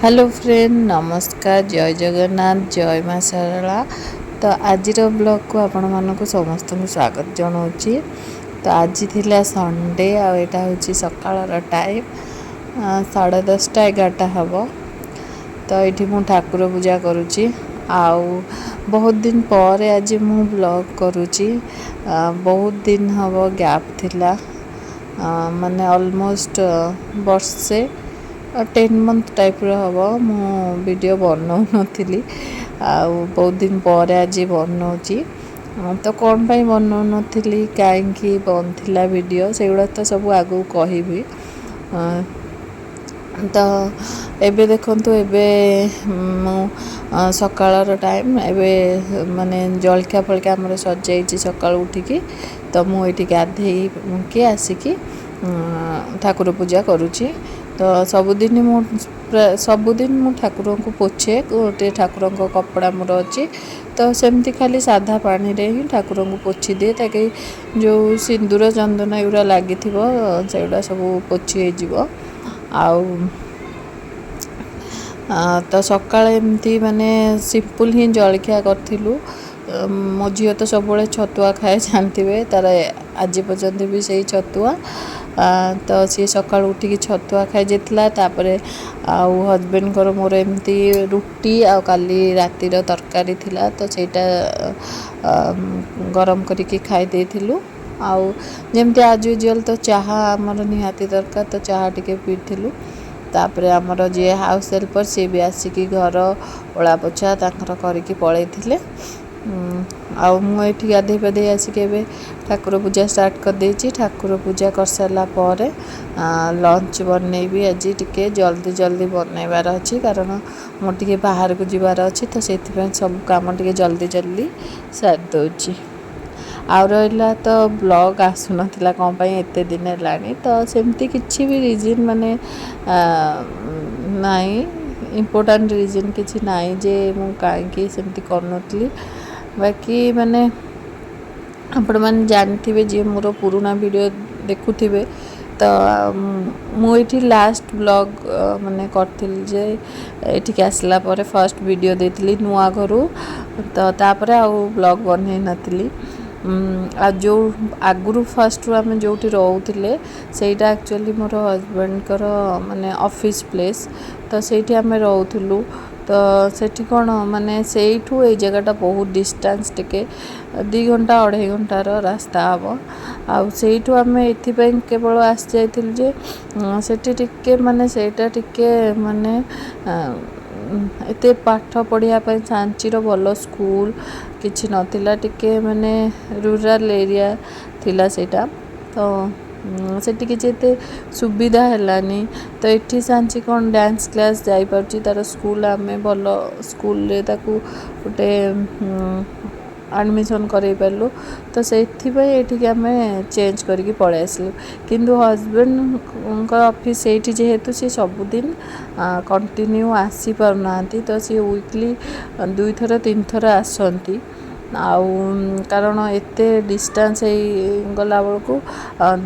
Hello friend, ନମସ୍କାର, ଜୟ ଜଗନ୍ନାଥ, ଜୟ ମା ଶାରଳା। ତ ଆଜିର ବ୍ଲଗ୍କୁ ଆପଣମାନଙ୍କୁ ସମସ୍ତଙ୍କୁ ସ୍ୱାଗତ ଜଣାଉଛି। ତ ଆଜି ଥିଲା ସଣ୍ଡେ ଆଉ ଏଇଟା ହେଉଛି ସକାଳର ଟାଇମ୍, 10:30, 11ଟା ହେବ। ତ ଏଇଠି ମୁଁ ଠାକୁର ପୂଜା କରୁଛି ଆଉ ବହୁତ ଦିନ ପରେ ଆଜି ମୁଁ ବ୍ଲଗ୍ କରୁଛି। ବହୁତ ଦିନ ହେବ ଗ୍ୟାପ୍ ଥିଲା, ମାନେ ଅଲମୋଷ୍ଟ ବର୍ଷେ, 10 ମନ୍ଥ ଟାଇପ୍ର ହେବ ମୁଁ ଭିଡ଼ିଓ ବନଉନଥିଲି। ଆଉ ବହୁତ ଦିନ ପରେ ଆଜି ବନଉଛି। ତ କ'ଣ ପାଇଁ ବନଉନଥିଲି, କାହିଁକି ବନ୍ଦ ଥିଲା ଭିଡ଼ିଓ, ସେଗୁଡ଼ା ତ ସବୁ ଆଗକୁ କହିବି। ତ ଏବେ ଦେଖନ୍ତୁ, ଏବେ ମୁଁ ସକାଳର ଟାଇମ୍, ଏବେ ମାନେ ଜଳଖିଆ ଫଳଖିଆ ଆମର ସରିଯାଇଛି ସକାଳୁ ଉଠିକି। ତ ମୁଁ ଏଇଠି ଗାଧେଇକି ଆସିକି ଠାକୁର ପୂଜା କରୁଛି। ତ ସବୁଦିନ ମୁଁ ଠାକୁରଙ୍କୁ ପୋଛେ। ଗୋଟେ ଠାକୁରଙ୍କ କପଡ଼ା ମୋର ଅଛି, ତ ସେମିତି ଖାଲି ସାଧା ପାଣିରେ ହିଁ ଠାକୁରଙ୍କୁ ପୋଛି ଦିଏ, ତାକି ଯେଉଁ ସିନ୍ଦୁର, ଚନ୍ଦନ ଏଗୁଡ଼ା ଲାଗିଥିବ, ସେଗୁଡ଼ା ସବୁ ପୋଛି ହେଇଯିବ। ଆଉ ତ ସକାଳେ ଏମିତି ମାନେ ସିମ୍ପଲ୍ ହିଁ ଜଳଖିଆ କରିଥିଲୁ। ମୋ ଝିଅ ତ ସବୁବେଳେ ଛତୁଆ ଖାଏ, ଜାଣିଥିବେ, ତାର ଆଜି ପର୍ଯ୍ୟନ୍ତ ବି ସେଇ ଛତୁଆ। ତ ସିଏ ସକାଳୁ ଉଠିକି ଛତୁଆ ଖାଇଯାଇଥିଲା। ତାପରେ ଆଉ ହଜବେଣ୍ଡଙ୍କର ମୋର ଏମିତି ରୁଟି ଆଉ କାଲି ରାତିର ତରକାରୀ ଥିଲା, ତ ସେଇଟା ଗରମ କରିକି ଖାଇ ଦେଇଥିଲୁ। ଆଉ ଯେମିତି ଆଜ୍ ୟୁଜୁଆଲ୍ ତ ଚାହା ଆମର ନିହାତି ଦରକାର, ତ ଚାହା ଟିକେ ପିଇଥିଲୁ। ତାପରେ ଆମର ଯିଏ ହାଉସ୍ ହେଲ୍ପର୍, ସିଏ ବି ଆସିକି ଘର ଓଳା ପୋଛା ତାଙ୍କର କରିକି ପଳେଇଥିଲେ। ଆଉ ମୁଁ ଏଠି ଗାଧେଇ ପାଧେଇ ଆସିକି ଏବେ ଠାକୁର ପୂଜା ଷ୍ଟାର୍ଟ କରିଦେଇଛି। ଠାକୁର ପୂଜା କରିସାରିଲା ପରେ ଲଞ୍ଚ ବନେଇବି। ଆଜି ଟିକେ ଜଲ୍ଦି ଜଲ୍ଦି ବନେଇବାର ଅଛି, କାରଣ ମୁଁ ଟିକେ ବାହାରକୁ ଯିବାର ଅଛି। ତ ସେଇଥିପାଇଁ ସବୁ କାମ ଟିକେ ଜଲ୍ଦି ଜଲ୍ଦି ସାରି ଦେଉଛି। ଆଉ ରହିଲା ତ ବ୍ଲଗ୍ ଆସୁନଥିଲା କ'ଣ ପାଇଁ ଏତେ ଦିନ ହେଲାଣି, ତ ସେମିତି କିଛି ବି ରିଜିନ୍ ମାନେ ନାହିଁ, ଇମ୍ପୋର୍ଟାଣ୍ଟ ରିଜିନ୍ କିଛି ନାହିଁ ଯେ ମୁଁ କାହିଁକି ସେମିତି କରୁନଥିଲି। ବାକି ମାନେ ଆପଣମାନେ ଜାଣିଥିବେ, ଯିଏ ମୋର ପୁରୁଣା ଭିଡ଼ିଓ ଦେଖୁଥିବେ, ତ ମୁଁ ଏଇଠି ଲାଷ୍ଟ ବ୍ଲଗ୍ ମାନେ କରିଥିଲି ଯେ ଏଠିକି ଆସିଲା ପରେ ଫାର୍ଷ୍ଟ ଭିଡ଼ିଓ ଦେଇଥିଲି ନୂଆ ଘରୁ। ତ ତାପରେ ଆଉ ବ୍ଲଗ୍ ବନେଇ ନଥିଲି। ଆଉ ଯେଉଁ ଆଗରୁ ଫାର୍ଷ୍ଟରୁ ଆମେ ଯେଉଁଠି ରହୁଥିଲେ, ସେଇଟା ଆକ୍ଚୁଆଲି ମୋର ହଜବେଣ୍ଡଙ୍କର ମାନେ ଅଫିସ୍ ପ୍ଲେସ୍, ତ ସେଇଠି ଆମେ ରହୁଥିଲୁ। ତ ସେଠି କ'ଣ ମାନେ ସେଇଠୁ ଏଇ ଜାଗାଟା ବହୁତ ଡିଷ୍ଟାନ୍ସ ଟିକେ, 2 ଘଣ୍ଟା 2.5 ଘଣ୍ଟାର ରାସ୍ତା ହେବ। ଆଉ ସେଇଠୁ ଆମେ ଏଥିପାଇଁ କେବଳ ଆସିଯାଇଥିଲୁ ଯେ ସେଠି ଟିକେ ମାନେ ସେଇଟା ଟିକେ ମାନେ ଏତେ ପାଠ ପଢ଼ିବା ପାଇଁ ସାଞ୍ଚିର ଭଲ ସ୍କୁଲ କିଛି ନଥିଲା, ଟିକେ ମାନେ ରୁରାଲ୍ ଏରିଆ ଥିଲା ସେଇଟା। ତ ସେଠି କିଛି ଏତେ ସୁବିଧା ହେଲାନି। ତ ଏଠି ସାଞ୍ଚି କ'ଣ ଡ୍ୟାନ୍ସ କ୍ଲାସ୍ ଯାଇପାରୁଛି, ତା'ର ସ୍କୁଲ, ଆମେ ଭଲ ସ୍କୁଲରେ ତାକୁ ଗୋଟେ ଆଡ଼ମିସନ୍ କରେଇ ପାରିଲୁ। ତ ସେଇଥିପାଇଁ ଏଠିକି ଆମେ ଚେଞ୍ଜ କରିକି ପଳେଇ ଆସିଲୁ। କିନ୍ତୁ ହଜବେଣ୍ଡଙ୍କ ଅଫିସ୍ ସେଇଠି ଯେହେତୁ, ସିଏ ସବୁଦିନ କଣ୍ଟିନ୍ୟୁ ଆସିପାରୁନାହାନ୍ତି। ତ ସିଏ ୱିକଲି ଦୁଇଥର ତିନିଥର ଆସନ୍ତି। ଆଉ କାରଣ ଏତେ ଡିଷ୍ଟାନ୍ସ ହେଇଗଲା ବେଳକୁ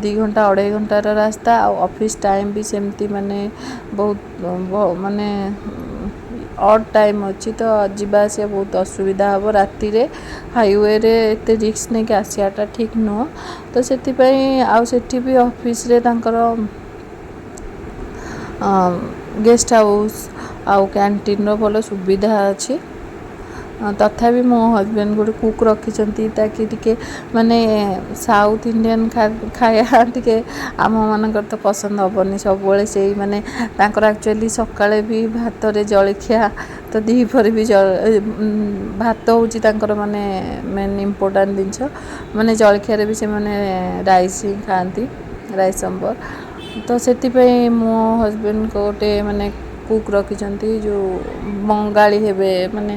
2 ଘଣ୍ଟା 2.5 ଘଣ୍ଟାର ରାସ୍ତା, ଆଉ ଅଫିସ୍ ଟାଇମ୍ ବି ସେମିତି ମାନେ ବହୁତ ମାନେ ଅଡ଼୍ ଟାଇମ୍ ଅଛି, ତ ଯିବା ଆସିବା ବହୁତ ଅସୁବିଧା ହେବ। ରାତିରେ ହାଇୱେରେ ଏତେ ରିସ୍କ ନେଇକି ଆସିବାଟା ଠିକ୍ ନୁହଁ। ତ ସେଥିପାଇଁ ଆଉ ସେଠି ବି ଅଫିସରେ ତାଙ୍କର ଗେଷ୍ଟ ହାଉସ୍ ଆଉ କ୍ୟାଣ୍ଟିନ୍ର ଭଲ ସୁବିଧା ଅଛି। ତଥାପି ମୋ ହଜବେଣ୍ଡ ଗୋଟେ କୁକ୍ ରଖିଛନ୍ତି, ତାକି ଟିକେ ମାନେ ସାଉଥ୍ ଇଣ୍ଡିଆନ୍ ଖାଇବା ଟିକେ ଆମମାନଙ୍କର ତ ପସନ୍ଦ ହେବନି ସବୁବେଳେ ସେଇ ମାନେ ତାଙ୍କର ଆକ୍ଚୁଆଲି ସକାଳେ ବି ଭାତରେ ଜଳଖିଆ, ତ ଦ୍ୱିପହରେ ବି ଭାତ ହେଉଛି ତାଙ୍କର ମାନେ ମେନ୍ ଇମ୍ପୋର୍ଟାଣ୍ଟ ଜିନିଷ। ମାନେ ଜଳଖିଆରେ ବି ସେମାନେ ରାଇସ୍ ହିଁ ଖାଆନ୍ତି, ରାଇସ୍ ସମ୍ବର। ତ ସେଥିପାଇଁ ମୋ ହଜବେଣ୍ଡଙ୍କ ଗୋଟେ ମାନେ କୁକ୍ ରଖିଛନ୍ତି, ଯେଉଁ ବଙ୍ଗାଳୀ ହେବେ। ମାନେ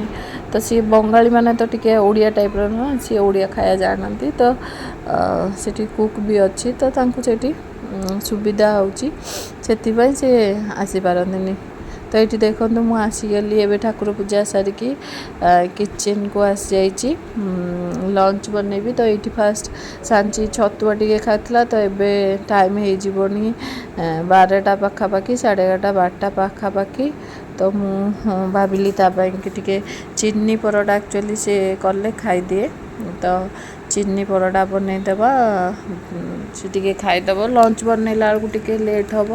ତ ସିଏ ବଙ୍ଗାଳୀ ମାନେ ତ ଟିକେ ଓଡ଼ିଆ ଟାଇପ୍ର ନୁହଁ, ସିଏ ଓଡ଼ିଆ ଖାଇବା ଜାଣନ୍ତି। ତ ସେଠି କୁକ୍ ବି ଅଛି, ତ ତାଙ୍କୁ ସେଠି ସୁବିଧା ହେଉଛି, ସେଥିପାଇଁ ସେ ଆସିପାରନ୍ତିନି। ତ ଏଇଠି ଦେଖନ୍ତୁ, ମୁଁ ଆସିଗଲି ଏବେ ଠାକୁର ପୂଜା ସାରିକି କିଚେନ୍କୁ ଆସିଯାଇଛି, ଲଞ୍ଚ ବନେଇବି। ତ ଏଇଠି ଫାଷ୍ଟ ସାଞ୍ଚି ଛତୁଆ ଟିକେ ଖାଇଥିଲା। ତ ଏବେ ଟାଇମ୍ ହେଇଯିବନି 12ଟା ପାଖାପାଖି, 11:30, 12ଟା ପାଖାପାଖି। ତ ମୁଁ ଭାବିଲି ତା ପାଇଁକି ଟିକେ ଚିନି ପରଟା, ଆକ୍ଚୁଆଲି ସେ କଲେ ଖାଇଦିଏ, ତ ଚିନି ପରଟା ବନେଇଦେବା, ସେ ଟିକେ ଖାଇଦେବ। ଲଞ୍ଚ ବନେଇଲା ବେଳକୁ ଟିକେ ଲେଟ୍ ହେବ,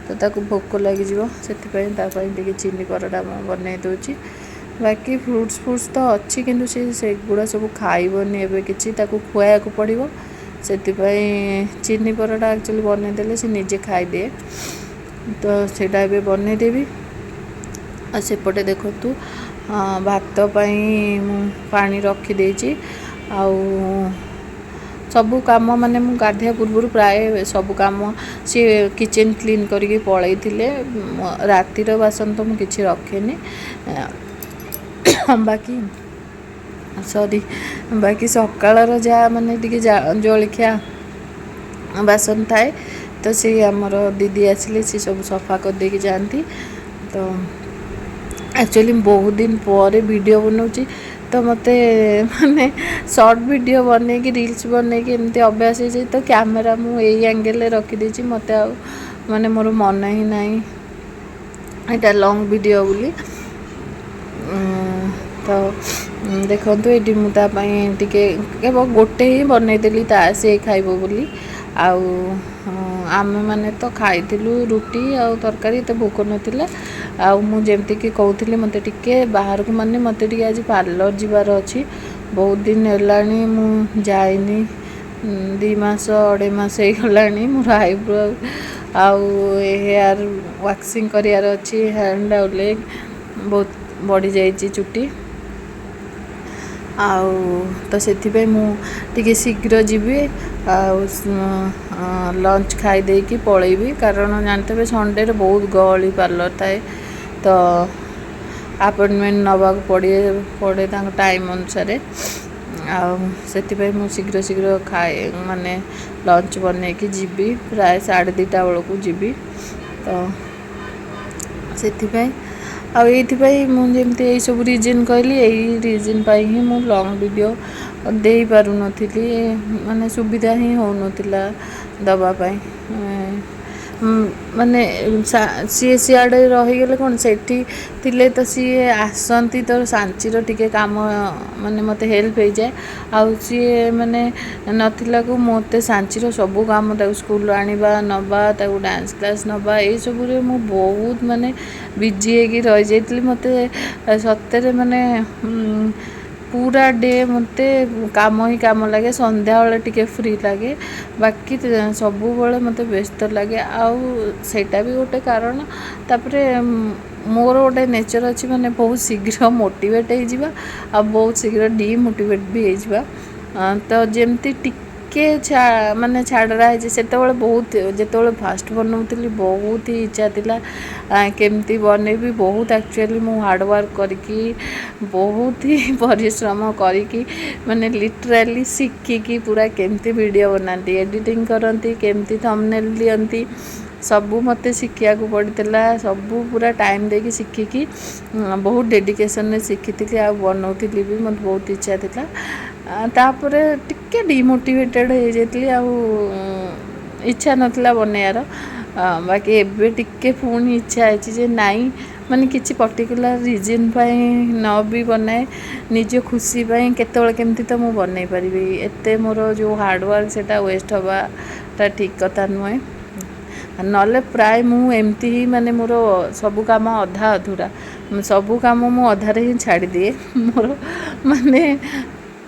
ତ ତାକୁ ଭୋକ ଲାଗିଯିବ। ସେଥିପାଇଁ ତା ପାଇଁ ଟିକେ ଚିନି ପରଟା ମୁଁ ବନେଇ ଦେଉଛି। ବାକି ଫ୍ରୁଟ୍ସ ଫ୍ରୁଟ୍ସ ତ ଅଛି, କିନ୍ତୁ ସେ ସେଗୁଡ଼ା ସବୁ ଖାଇବନି ଏବେ କିଛି, ତାକୁ ଖୁଆଇବାକୁ ପଡ଼ିବ। ସେଥିପାଇଁ ଚିନି ପରଟା ଆକ୍ଚୁଆଲି ବନେଇଦେଲେ ସେ ନିଜେ ଖାଇଦିଏ। ତ ସେଇଟା ଏବେ ବନେଇଦେବି। ଆଉ ସେପଟେ ଦେଖନ୍ତୁ, ଭାତ ପାଇଁ ମୁଁ ପାଣି ରଖିଦେଇଛି। ଆଉ ସବୁ କାମ ମାନେ ମୁଁ ଗାଧୋଇବା ପୂର୍ବରୁ ପ୍ରାୟ ସବୁ କାମ, ସିଏ କିଚେନ୍ କ୍ଲିନ୍ କରିକି ପଳେଇଥିଲେ। ରାତିର ବାସନ ତ ମୁଁ କିଛି ରଖେନି, ବାକି ସରି, ବାକି ସକାଳର ଯାହା ମାନେ ଟିକେ ଜଳଖିଆ ବାସନ ଥାଏ, ତ ସେଇ ଆମର ଦିଦି ଆସିଲେ ସେ ସବୁ ସଫା କରିଦେଇକି ଯାଆନ୍ତି। ତ ଆକ୍ଚୁଆଲି ମୁଁ ବହୁତ ଦିନ ପରେ ଭିଡ଼ିଓ ବନାଉଛି, ତ ମୋତେ ମାନେ ସର୍ଟ ଭିଡ଼ିଓ ବନେଇକି, ରିଲ୍ସ ବନେଇକି ଏମିତି ଅଭ୍ୟାସ ହେଇଯାଇଛି। ତ କ୍ୟାମେରା ମୁଁ ଏଇ ଆଙ୍ଗେଲରେ ରଖିଦେଇଛି, ମୋତେ ଆଉ ମାନେ ମୋର ମନେ ହିଁ ନାହିଁ ଏଇଟା ଲଙ୍ଗ୍ ଭିଡ଼ିଓ ବୋଲି। ତ ଦେଖନ୍ତୁ, ଏଇଠି ମୁଁ ତା ପାଇଁ ଟିକେ କେବଳ ଗୋଟେ ହିଁ ବନେଇଦେଲି, ତା ସେ ଖାଇବ ବୋଲି। ଆଉ ଆମେମାନେ ତ ଖାଇଥିଲୁ ରୁଟି ଆଉ ତରକାରୀ, ଏତେ ଭୋକ ନଥିଲା। ଆଉ ମୁଁ ଯେମିତିକି କହୁଥିଲି, ମୋତେ ଟିକେ ବାହାରକୁ ମାନେ ମୋତେ ଟିକେ ଆଜି ପାର୍ଲର ଯିବାର ଅଛି। ବହୁତ ଦିନ ହେଲାଣି ମୁଁ ଯାଇନି, 2 ମାସ 2.5 ମାସ ହେଇଗଲାଣି। ମୋର ଆଇବ୍ରୋ ଆଉ ହେୟାର୍ ୱାକ୍ସିଂ କରିବାର ଅଛି, ହ୍ୟାଣ୍ଡ ଆଉ ଲେଗ୍। ବହୁତ ବଢ଼ିଯାଇଛି ଚୁଟି। ଆଉ ତ ସେଥିପାଇଁ ମୁଁ ଟିକେ ଶୀଘ୍ର ଯିବି ଆଉ ଲଞ୍ଚ ଖାଇ ଦେଇକି ପଳେଇବି, କାରଣ ଜାଣିଥିବେ ସଣ୍ଡେରେ ବହୁତ ଗହଳି ପାର୍ଲର ଥାଏ, ତ ଆପଏଣ୍ଟମେଣ୍ଟ ନେବାକୁ ପଡ଼େ ତାଙ୍କ ଟାଇମ୍ ଅନୁସାରେ। ଆଉ ସେଥିପାଇଁ ମୁଁ ଶୀଘ୍ର ଶୀଘ୍ର ଖାଏ, ମାନେ ଲଞ୍ଚ ବନେଇକି ଯିବି, ପ୍ରାୟ 2:30 ବେଳକୁ ଯିବି। ତ ସେଥିପାଇଁ ଆଉ ଏଇଥିପାଇଁ ମୁଁ ଯେମିତି ଏଇସବୁ ରିଜନ୍ କହିଲି, ଏଇ ରିଜନ୍ ପାଇଁ ହିଁ ମୁଁ ଲଙ୍ଗ୍ ଭିଡ଼ିଓ ଦେଇପାରୁନଥିଲି, ମାନେ ସୁବିଧା ହିଁ ହେଉନଥିଲା ଦେବା ପାଇଁ। ମାନେ ସିଏ ସିଆଡ଼େ ରହିଗଲେ କ'ଣ, ସେଠି ଥିଲେ ତ ସିଏ ଆସନ୍ତି, ତ ସାଞ୍ଚିର ଟିକେ କାମ ମାନେ ମୋତେ ହେଲ୍ପ ହେଇଯାଏ। ଆଉ ସିଏ ମାନେ ନଥିଲାକୁ ମୋତେ ସାଞ୍ଚିର ସବୁ କାମ, ତାକୁ ସ୍କୁଲରୁ ଆଣିବା ନେବା, ତାକୁ ଡ୍ୟାନ୍ସ କ୍ଲାସ୍ ନେବା, ଏଇସବୁରେ ମୁଁ ବହୁତ ମାନେ ବିଜି ହେଇକି ରହିଯାଇଥିଲି। ମୋତେ ସତରେ ମାନେ ପୁରା ଡେ ମୋତେ କାମ ହିଁ କାମ ଲାଗେ। ସନ୍ଧ୍ୟାବେଳେ ଟିକେ ଫ୍ରି ଲାଗେ, ବାକି ସବୁବେଳେ ମୋତେ ବ୍ୟସ୍ତ ଲାଗେ। ଆଉ ସେଇଟା ବି ଗୋଟେ କାରଣ। ତାପରେ ମୋର ଗୋଟେ ନେଚର୍ ଅଛି, ମାନେ ବହୁତ ଶୀଘ୍ର ମୋଟିଭେଟ୍ ହେଇଯିବା ଆଉ ବହୁତ ଶୀଘ୍ର ଡିମୋଟିଭେଟ୍ ବି ହେଇଯିବା। ତ ଯେମିତି ଟିକେ ମାନେ ଛାଡ଼ରା ହେଇଛି, ସେତେବେଳେ ବହୁତ, ଯେତେବେଳେ ଫାଷ୍ଟ ବନଉଥିଲି, ବହୁତ ହି ଇଚ୍ଛା ଥିଲା କେମିତି ବନେଇବି। ବହୁତ ଆକ୍ଚୁଆଲି ମୁଁ ହାର୍ଡ଼ୱାର୍କ କରିକି, ବହୁତ ହି ପରିଶ୍ରମ କରିକି, ମାନେ ଲିଟରାଲି ଶିଖିକି ପୁରା କେମିତି ଭିଡ଼ିଓ ବନାନ୍ତି, ଏଡ଼ିଟିଂ କରନ୍ତି, କେମିତି ଥମ୍ବନେଲ୍ ଦିଅନ୍ତି, ସବୁ ମୋତେ ଶିଖିବାକୁ ପଡ଼ିଥିଲା। ସବୁ ପୁରା ଟାଇମ୍ ଦେଇକି ଶିଖିକି, ବହୁତ ଡେଡ଼ିକେସନ୍ରେ ଶିଖିଥିଲି ଆଉ ବନଉଥିଲି ବି, ମୋତେ ବହୁତ ଇଚ୍ଛା ଥିଲା। ତାପରେ ଟିକେ ଡିମୋଟିଭେଟେଡ଼୍ ହେଇଯାଇଥିଲି ଆଉ ଇଚ୍ଛା ନଥିଲା ବନେଇବାର। ବାକି ଏବେ ଟିକେ ପୁଣି ଇଚ୍ଛା ହେଇଛି ଯେ ନାଇଁ, ମାନେ କିଛି ପର୍ଟିକୁଲାର ରିଜନ୍ ପାଇଁ ନ ବି ବନାଏ, ନିଜ ଖୁସି ପାଇଁ କେତେବେଳେ କେମିତି ତ ମୁଁ ବନେଇ ପାରିବି। ଏତେ ମୋର ଯେଉଁ ହାର୍ଡ଼ୱାର୍କ ସେଇଟା ୱେଷ୍ଟ ହେବାଟା ଠିକ୍ କଥା ନୁହେଁ। ନହେଲେ ପ୍ରାୟ ମୁଁ ଏମିତି ହିଁ ମାନେ ମୋର ସବୁ କାମ ଅଧା ଅଧୁରା, ସବୁ କାମ ମୁଁ ଅଧାରେ ହିଁ ଛାଡ଼ିଦିଏ। ମୋର ମାନେ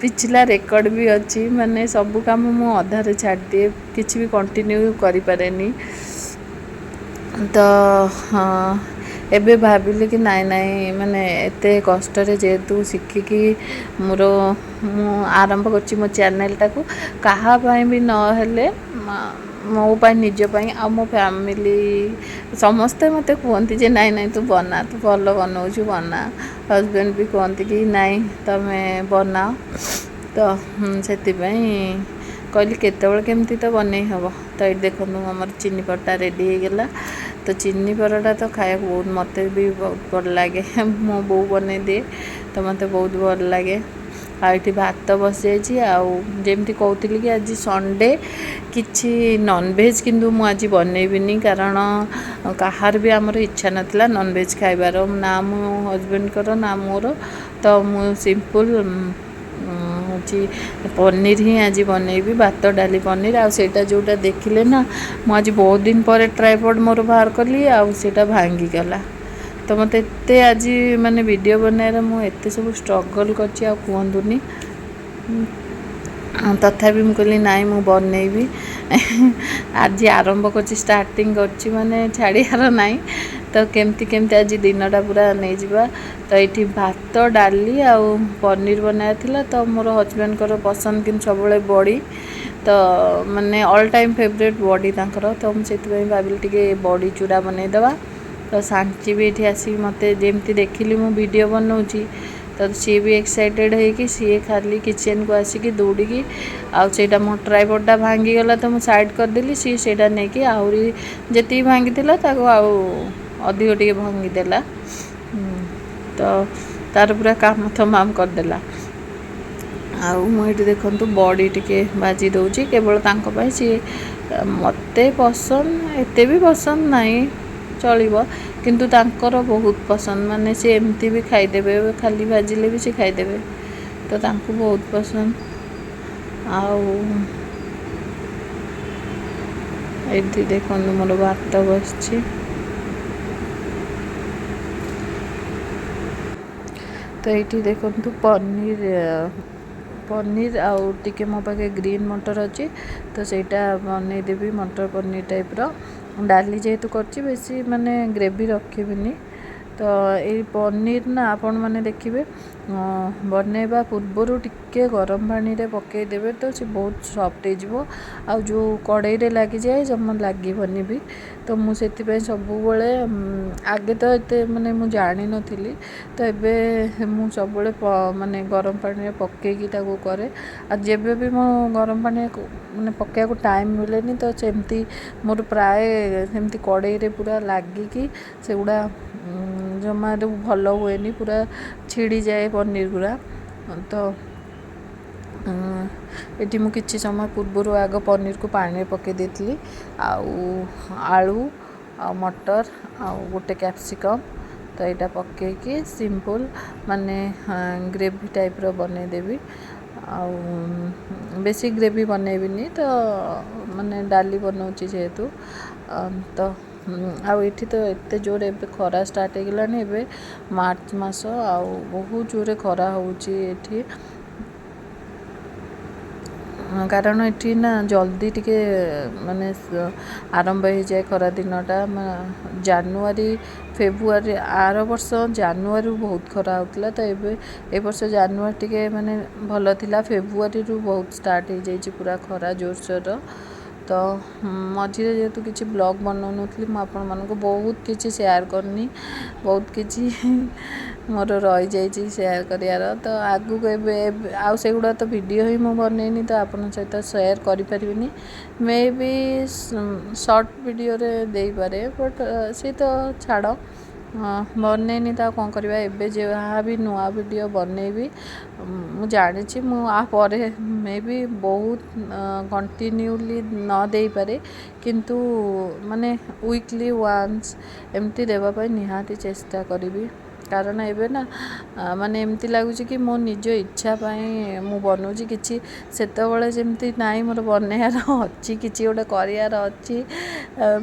ପିଛିଲା ରେକର୍ଡ଼ ବି ଅଛି, ମାନେ ସବୁ କାମ ମୁଁ ଅଧାରେ ଛାଡ଼ିଦିଏ, କିଛି ବି କଣ୍ଟିନ୍ୟୁ କରିପାରେନି। ତ ହଁ, ଏବେ ଭାବିଲି କି ନାଇଁ ନାଇଁ, ମାନେ ଏତେ କଷ୍ଟରେ ଯେହେତୁ ଶିଖିକି ମୋର ମୁଁ ଆରମ୍ଭ କରିଛି ମୋ ଚ୍ୟାନେଲଟାକୁ, କାହା ପାଇଁ ବି ନହେଲେ ମୋ ପାଇଁ, ନିଜ ପାଇଁ ଆଉ ମୋ ଫ୍ୟାମିଲି ସମସ୍ତେ ମୋତେ କୁହନ୍ତି ଯେ ନାଇଁ ନାଇଁ, ତୁ ବନା, ତୁ ଭଲ ବନଉଛୁ, ବନା। ହଜବେଣ୍ଡ ବି କୁହନ୍ତି କି ନାଇଁ, ତମେ ବନାଅ। ତ ସେଥିପାଇଁ କହିଲି କେତେବେଳେ କେମିତି ତ ବନେଇ ହେବ। ତ ଏଇଠି ଦେଖନ୍ତୁ, ଆମର ଚିନି ପରଟା ରେଡ଼ି ହେଇଗଲା। ତ ଚିନି ପରଟା ତ ଖାଇବାକୁ ବହୁତ, ମୋତେ ବି ବହୁତ ଭଲ ଲାଗେ। ମୋ ବୋଉ ବନେଇ ଦିଏ, ତ ମୋତେ ବହୁତ ଭଲ ଲାଗେ। ଆଉ ଏଠି ଭାତ ବସିଯାଇଛି। ଆଉ ଯେମିତି କହୁଥିଲି କି ଆଜି ସଣ୍ଡେ, କିଛି ନନଭେଜ୍ କିନ୍ତୁ ମୁଁ ଆଜି ବନେଇବିନି, କାରଣ କାହାର ବି ଆମର ଇଚ୍ଛା ନଥିଲା ନନଭେଜ୍ ଖାଇବାର, ନା ମୋ ହଜବେଣ୍ଡଙ୍କର ନା ମୋର। ତ ମୁଁ ସିମ୍ପଲ୍ ହେଉଛି ପନିର ହିଁ ଆଜି ବନେଇବି, ଭାତ, ଡାଲି, ପନିର। ଆଉ ସେଇଟା ଯେଉଁଟା ଦେଖିଲେ ନା, ମୁଁ ଆଜି ବହୁତ ଦିନ ପରେ ଟ୍ରାଇପଡ଼ ମୋର ବାହାର କଲି ଆଉ ସେଇଟା ଭାଙ୍ଗିଗଲା। ତ ମୋତେ ଏତେ ଆଜି ମାନେ ଭିଡ଼ିଓ ବନେଇବାରେ ମୁଁ ଏତେ ସବୁ ଷ୍ଟ୍ରଗଲ୍ କରିଛି ଆଉ କୁହନ୍ତୁନି। ତଥାପି ମୁଁ କହିଲି ନାଇଁ, ମୁଁ ବନେଇବି। ଆଜି ଆରମ୍ଭ କରିଛି, ଷ୍ଟାର୍ଟିଂ କରିଛି, ମାନେ ଛାଡ଼ିବାର ନାହିଁ। ତ କେମିତି କେମିତି ଆଜି ଦିନଟା ପୁରା ନେଇଯିବା। ତ ଏଇଠି ଭାତ, ଡାଲି ଆଉ ପନିର ବନାଇବାର ଥିଲା। ତ ମୋର ହଜବେଣ୍ଡଙ୍କର ପସନ୍ଦ କିନ୍ତୁ ସବୁବେଳେ ବଡ଼ି, ତ ମାନେ ଅଲ୍ ଟାଇମ୍ ଫେଭରେଟ୍ ବଡ଼ି ତାଙ୍କର। ତ ମୁଁ ସେଥିପାଇଁ ଭାବିଲି ଟିକେ ବଡ଼ି ଚୁରା ବନେଇଦେବା। ତ ସାଞ୍ଚି ବି ଏଇଠି ଆସିକି ମୋତେ ଯେମିତି ଦେଖିଲି ମୁଁ ଭିଡ଼ିଓ ବନାଉଛି, ତ ସିଏ ବି ଏକ୍ସାଇଟେଡ଼୍ ହେଇକି ସିଏ ଖାଲି କିଚେନ୍କୁ ଆସିକି ଦୌଡ଼ିକି, ଆଉ ସେଇଟା ମୋ ଟ୍ରାଇପଡ଼୍ଟା ଭାଙ୍ଗିଗଲା ତ ମୁଁ ସାଇଡ଼୍ କରିଦେଲି, ସିଏ ସେଇଟା ନେଇକି ଆହୁରି ଯେତିକି ଭାଙ୍ଗିଥିଲା ତାକୁ ଆଉ ଅଧିକ ଟିକେ ଭାଙ୍ଗିଦେଲା। ତ ତାର ପୁରା କାମ ତମାମ କରିଦେଲା। ଆଉ ମୁଁ ଏଇଠି ଦେଖନ୍ତୁ ବଡ଼ି ଟିକେ ଭାଜି ଦେଉଛି କେବଳ ତାଙ୍କ ପାଇଁ। ସିଏ ମୋତେ ପସନ୍ଦ, ଏତେ ବି ପସନ୍ଦ ନାହିଁ, ଚଳିବ, କିନ୍ତୁ ତାଙ୍କର ବହୁତ ପସନ୍ଦ। ମାନେ ସେ ଏମିତି ବି ଖାଇଦେବେ, ଖାଲି ଭାଜିଲେ ବି ସେ ଖାଇଦେବେ। ତ ତାଙ୍କୁ ବହୁତ ପସନ୍ଦ। ଆଉ ଏଇଠି ଦେଖନ୍ତୁ ମୋର ଭାତ ବସିଛି। ତ ଏଇଠି ଦେଖନ୍ତୁ ପନିର ଆଉ ଟିକେ ମୋ ପାଖେ ଗ୍ରୀନ୍ ମଟର ଅଛି, ତ ସେଇଟା ବନେଇଦେବି ମଟର ପନିର ଟାଇପ୍ର। ଡାଲି ଯେହେତୁ କରିଛି, ବେଶୀ ମାନେ ଗ୍ରେଭି ରଖିବିନି। ତ ଏଇ ପନିର ନା ଆପଣମାନେ ଦେଖିବେ, ବନେଇବା ପୂର୍ବରୁ ଟିକେ ଗରମ ପାଣିରେ ପକାଇଦେବେ ତ ସେ ବହୁତ ସଫ୍ଟ ହେଇଯିବ, ଆଉ ଯେଉଁ କଡ଼େଇରେ ଲାଗିଯାଏ ଜମା ଲାଗିବନି ବି। ତ ମୁଁ ସେଥିପାଇଁ ସବୁବେଳେ, ଆଗେ ତ ଏତେ ମାନେ ମୁଁ ଜାଣିନଥିଲି, ତ ଏବେ ମୁଁ ସବୁବେଳେ ମାନେ ଗରମ ପାଣିରେ ପକାଇକି ତାକୁ କରେ। ଆଉ ଯେବେ ବି ମୁଁ ଗରମ ପାଣିରେ ମାନେ ପକାଇବାକୁ ଟାଇମ୍ ମିଳେନି, ତ ସେମିତି ମୋର ପ୍ରାୟ ସେମିତି କଡ଼େଇରେ ପୁରା ଲାଗିକି ସେଗୁଡ଼ା ଜମାରୁ ଭଲ ହୁଏନି, ପୁରା ଛିଡ଼ିଯାଏ ପନିର ଗୁଡ଼ା। ତ ଏଠି ମୁଁ କିଛି ସମୟ ପୂର୍ବରୁ ଆଗ ପନିରକୁ ପାଣିରେ ପକାଇ ଦେଇଥିଲି, ଆଉ ଆଳୁ ଆଉ ମଟର ଆଉ ଗୋଟେ କ୍ୟାପ୍ସିକମ୍, ତ ଏଇଟା ପକାଇକି ସିମ୍ପଲ୍ ମାନେ ଗ୍ରେଭି ଟାଇପ୍ର ବନେଇଦେବି। ଆଉ ବେଶୀ ଗ୍ରେଭି ବନେଇବିନି, ତ ମାନେ ଡାଲି ବନାଉଛି ଯେହେତୁ। ତ ଆଉ ଏଠି ତ ଏତେ ଜୋରେ ଏବେ ଖରା ଷ୍ଟାର୍ଟ ହେଇଗଲାଣି। ଏବେ ମାର୍ଚ୍ଚ ମାସ ଆଉ ବହୁତ ଜୋରେ ଖରା ହେଉଛି ଏଠି, କାରଣ ଏଠି ନା ଜଲ୍ଦି ଟିକେ ମାନେ ଆରମ୍ଭ ହେଇଯାଏ ଖରା ଦିନଟା, ଜାନୁଆରୀ ଫେବୃଆରୀ। ଆର ବର୍ଷ ଜାନୁଆରୀରୁ ବହୁତ ଖରା ହେଉଥିଲା, ତ ଏବେ ଏ ବର୍ଷ ଜାନୁଆରୀ ଟିକେ ମାନେ ଭଲ ଥିଲା, ଫେବୃଆରୀରୁ ବହୁତ ଷ୍ଟାର୍ଟ ହେଇଯାଇଛି ପୁରା ଖରା ଜୋରସୋର। ତ ମଝିରେ ଯେହେତୁ କିଛି ବ୍ଲଗ୍ ବନାଉନଥିଲି, ମୁଁ ଆପଣମାନଙ୍କୁ ବହୁତ କିଛି ସେୟାର କରିନି, ବହୁତ କିଛି ମୋର ରହିଯାଇଛି ସେୟାର କରିବାର। ତ ଆଗକୁ ଏବେ ଆଉ ସେଗୁଡ଼ା ତ ଭିଡ଼ିଓ ହିଁ ମୁଁ ବନେଇନି, ତ ଆପଣଙ୍କ ସହିତ ସେୟାର କରିପାରିବିନି। ମେ ବି ସର୍ଟ ଭିଡ଼ିଓରେ ଦେଇପାରେ, ବଟ୍ ସେ ତ ଛାଡ଼, ବନେଇନି ତ ଆଉ କ'ଣ କରିବା। ଏବେ ଯାହା ବି ନୂଆ ଭିଡ଼ିଓ ବନେଇବି, ମୁଁ ଜାଣିଛି ମୁଁ ଆ ପରେ ମେ ବି ବହୁତ କଣ୍ଟିନ୍ୟୁଲି ନ ଦେଇପାରେ, କିନ୍ତୁ ମାନେ ୱିକଲି ୱାନ୍ସ ଏମିତି ଦେବା ପାଇଁ ନିହାତି ଚେଷ୍ଟା କରିବି। କାରଣ ଏବେ ନା ମାନେ ଏମିତି ଲାଗୁଛି କି ମୋ ନିଜ ଇଚ୍ଛା ପାଇଁ ମୁଁ ବନଉଛି କିଛି। ସେତେବେଳେ ଯେମିତି ନାଇଁ, ମୋର ବନେଇବାର ଅଛି, କିଛି ଗୋଟେ କରିବାର ଅଛି,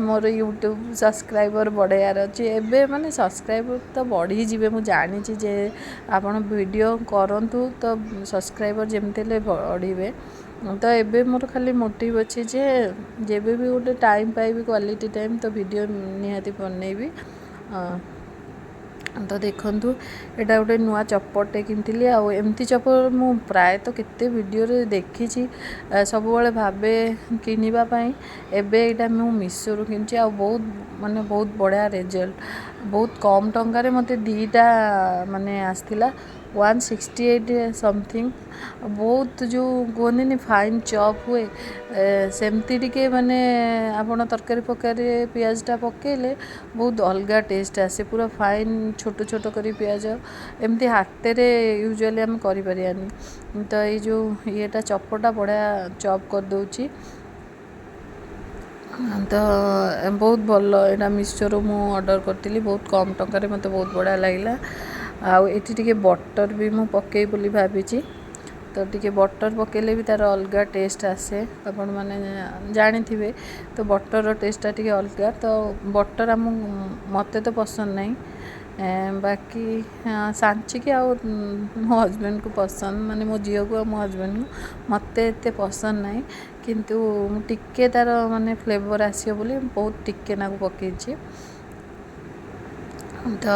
ମୋର ୟୁଟ୍ୟୁବ୍ ସବସ୍କ୍ରାଇବର୍ ବଢ଼େଇବାର ଅଛି। ଏବେ ମାନେ ସବସ୍କ୍ରାଇବର୍ ତ ବଢ଼ିଯିବେ, ମୁଁ ଜାଣିଛି ଯେ ଆପଣ ଭିଡ଼ିଓ କରନ୍ତୁ ତ ସବସ୍କ୍ରାଇବର୍ ଯେମିତି ହେଲେ ବଢ଼ିବେ। ତ ଏବେ ମୋର ଖାଲି ମୋଟିଭ୍ ଅଛି ଯେ ଯେବେ ବି ଗୋଟେ ଟାଇମ୍ ପାଇବି, କ୍ୱାଲିଟି ଟାଇମ୍, ତ ଭିଡ଼ିଓ ନିହାତି ବନେଇବି। ତ ଦେଖନ୍ତୁ ଏଇଟା ଗୋଟେ ନୂଆ ଚପରଟେ କିଣିଥିଲି, ଆଉ ଏମିତି ଚପର ମୁଁ ପ୍ରାୟତଃ କେତେ ଭିଡ଼ିଓରେ ଦେଖିଛି, ସବୁବେଳେ ଭାବେ କିଣିବା ପାଇଁ। ଏବେ ଏଇଟା ମୁଁ ମିଶୋରୁ କିଣିଛି, ଆଉ ବହୁତ ମାନେ ବହୁତ ବଢ଼ିଆ ରେଜଲ୍ଟ। ବହୁତ କମ୍ ଟଙ୍କାରେ ମୋତେ ଦୁଇଟା ମାନେ ଆସିଥିଲା, 168 ସମଥିଙ୍ଗ। ବହୁତ ଯେଉଁ କୁହନ୍ତିନି ଫାଇନ୍ ଚପ୍ ହୁଏ, ସେମିତି ଟିକେ ମାନେ ଆପଣ ତରକାରୀ ଫରକାରୀରେ ପିଆଜଟା ପକାଇଲେ ବହୁତ ଅଲଗା ଟେଷ୍ଟ ଆସେ। ପୁରା ଫାଇନ୍ ଛୋଟ ଛୋଟ କରି ପିଆଜ ଏମିତି ହାତରେ ୟୁଜୁଆଲି ଆମେ କରିପାରିବାନି। ତ ଏଇ ଯେଉଁ ଇଏଟା ଚପଟା ବଢ଼ିଆ ଚପ୍ କରିଦେଉଛି। ତ ବହୁତ ଭଲ ଏଇଟା, ମିଶୋରୁ ମୁଁ ଅର୍ଡ଼ର କରିଥିଲି, ବହୁତ କମ୍ ଟଙ୍କାରେ ମୋତେ ବହୁତ ବଢ଼ିଆ ଲାଗିଲା। ଆଉ ଏଠି ଟିକେ ବଟର୍ ବି ମୁଁ ପକେଇବି ବୋଲି ଭାବିଛି। ତ ଟିକେ ବଟର୍ ପକାଇଲେ ବି ତା'ର ଅଲଗା ଟେଷ୍ଟ ଆସେ, ଆପଣମାନେ ଜାଣିଥିବେ। ତ ବଟର୍ର ଟେଷ୍ଟଟା ଟିକେ ଅଲଗା। ତ ବଟର୍ ଆମ ମୋତେ ତ ପସନ୍ଦ ନାହିଁ, ବାକି ସାଞ୍ଚିକି ଆଉ ମୋ ହଜବେଣ୍ଡକୁ ପସନ୍ଦ, ମାନେ ମୋ ଝିଅକୁ ଆଉ ମୋ ହଜବେଣ୍ଡକୁ। ମୋତେ ଏତେ ପସନ୍ଦ ନାହିଁ, କିନ୍ତୁ ମୁଁ ଟିକେ ତା'ର ମାନେ ଫ୍ଲେଭର୍ ଆସିବ ବୋଲି ବହୁତ ଟିକେ ନାକୁ ପକାଇଛି। ତ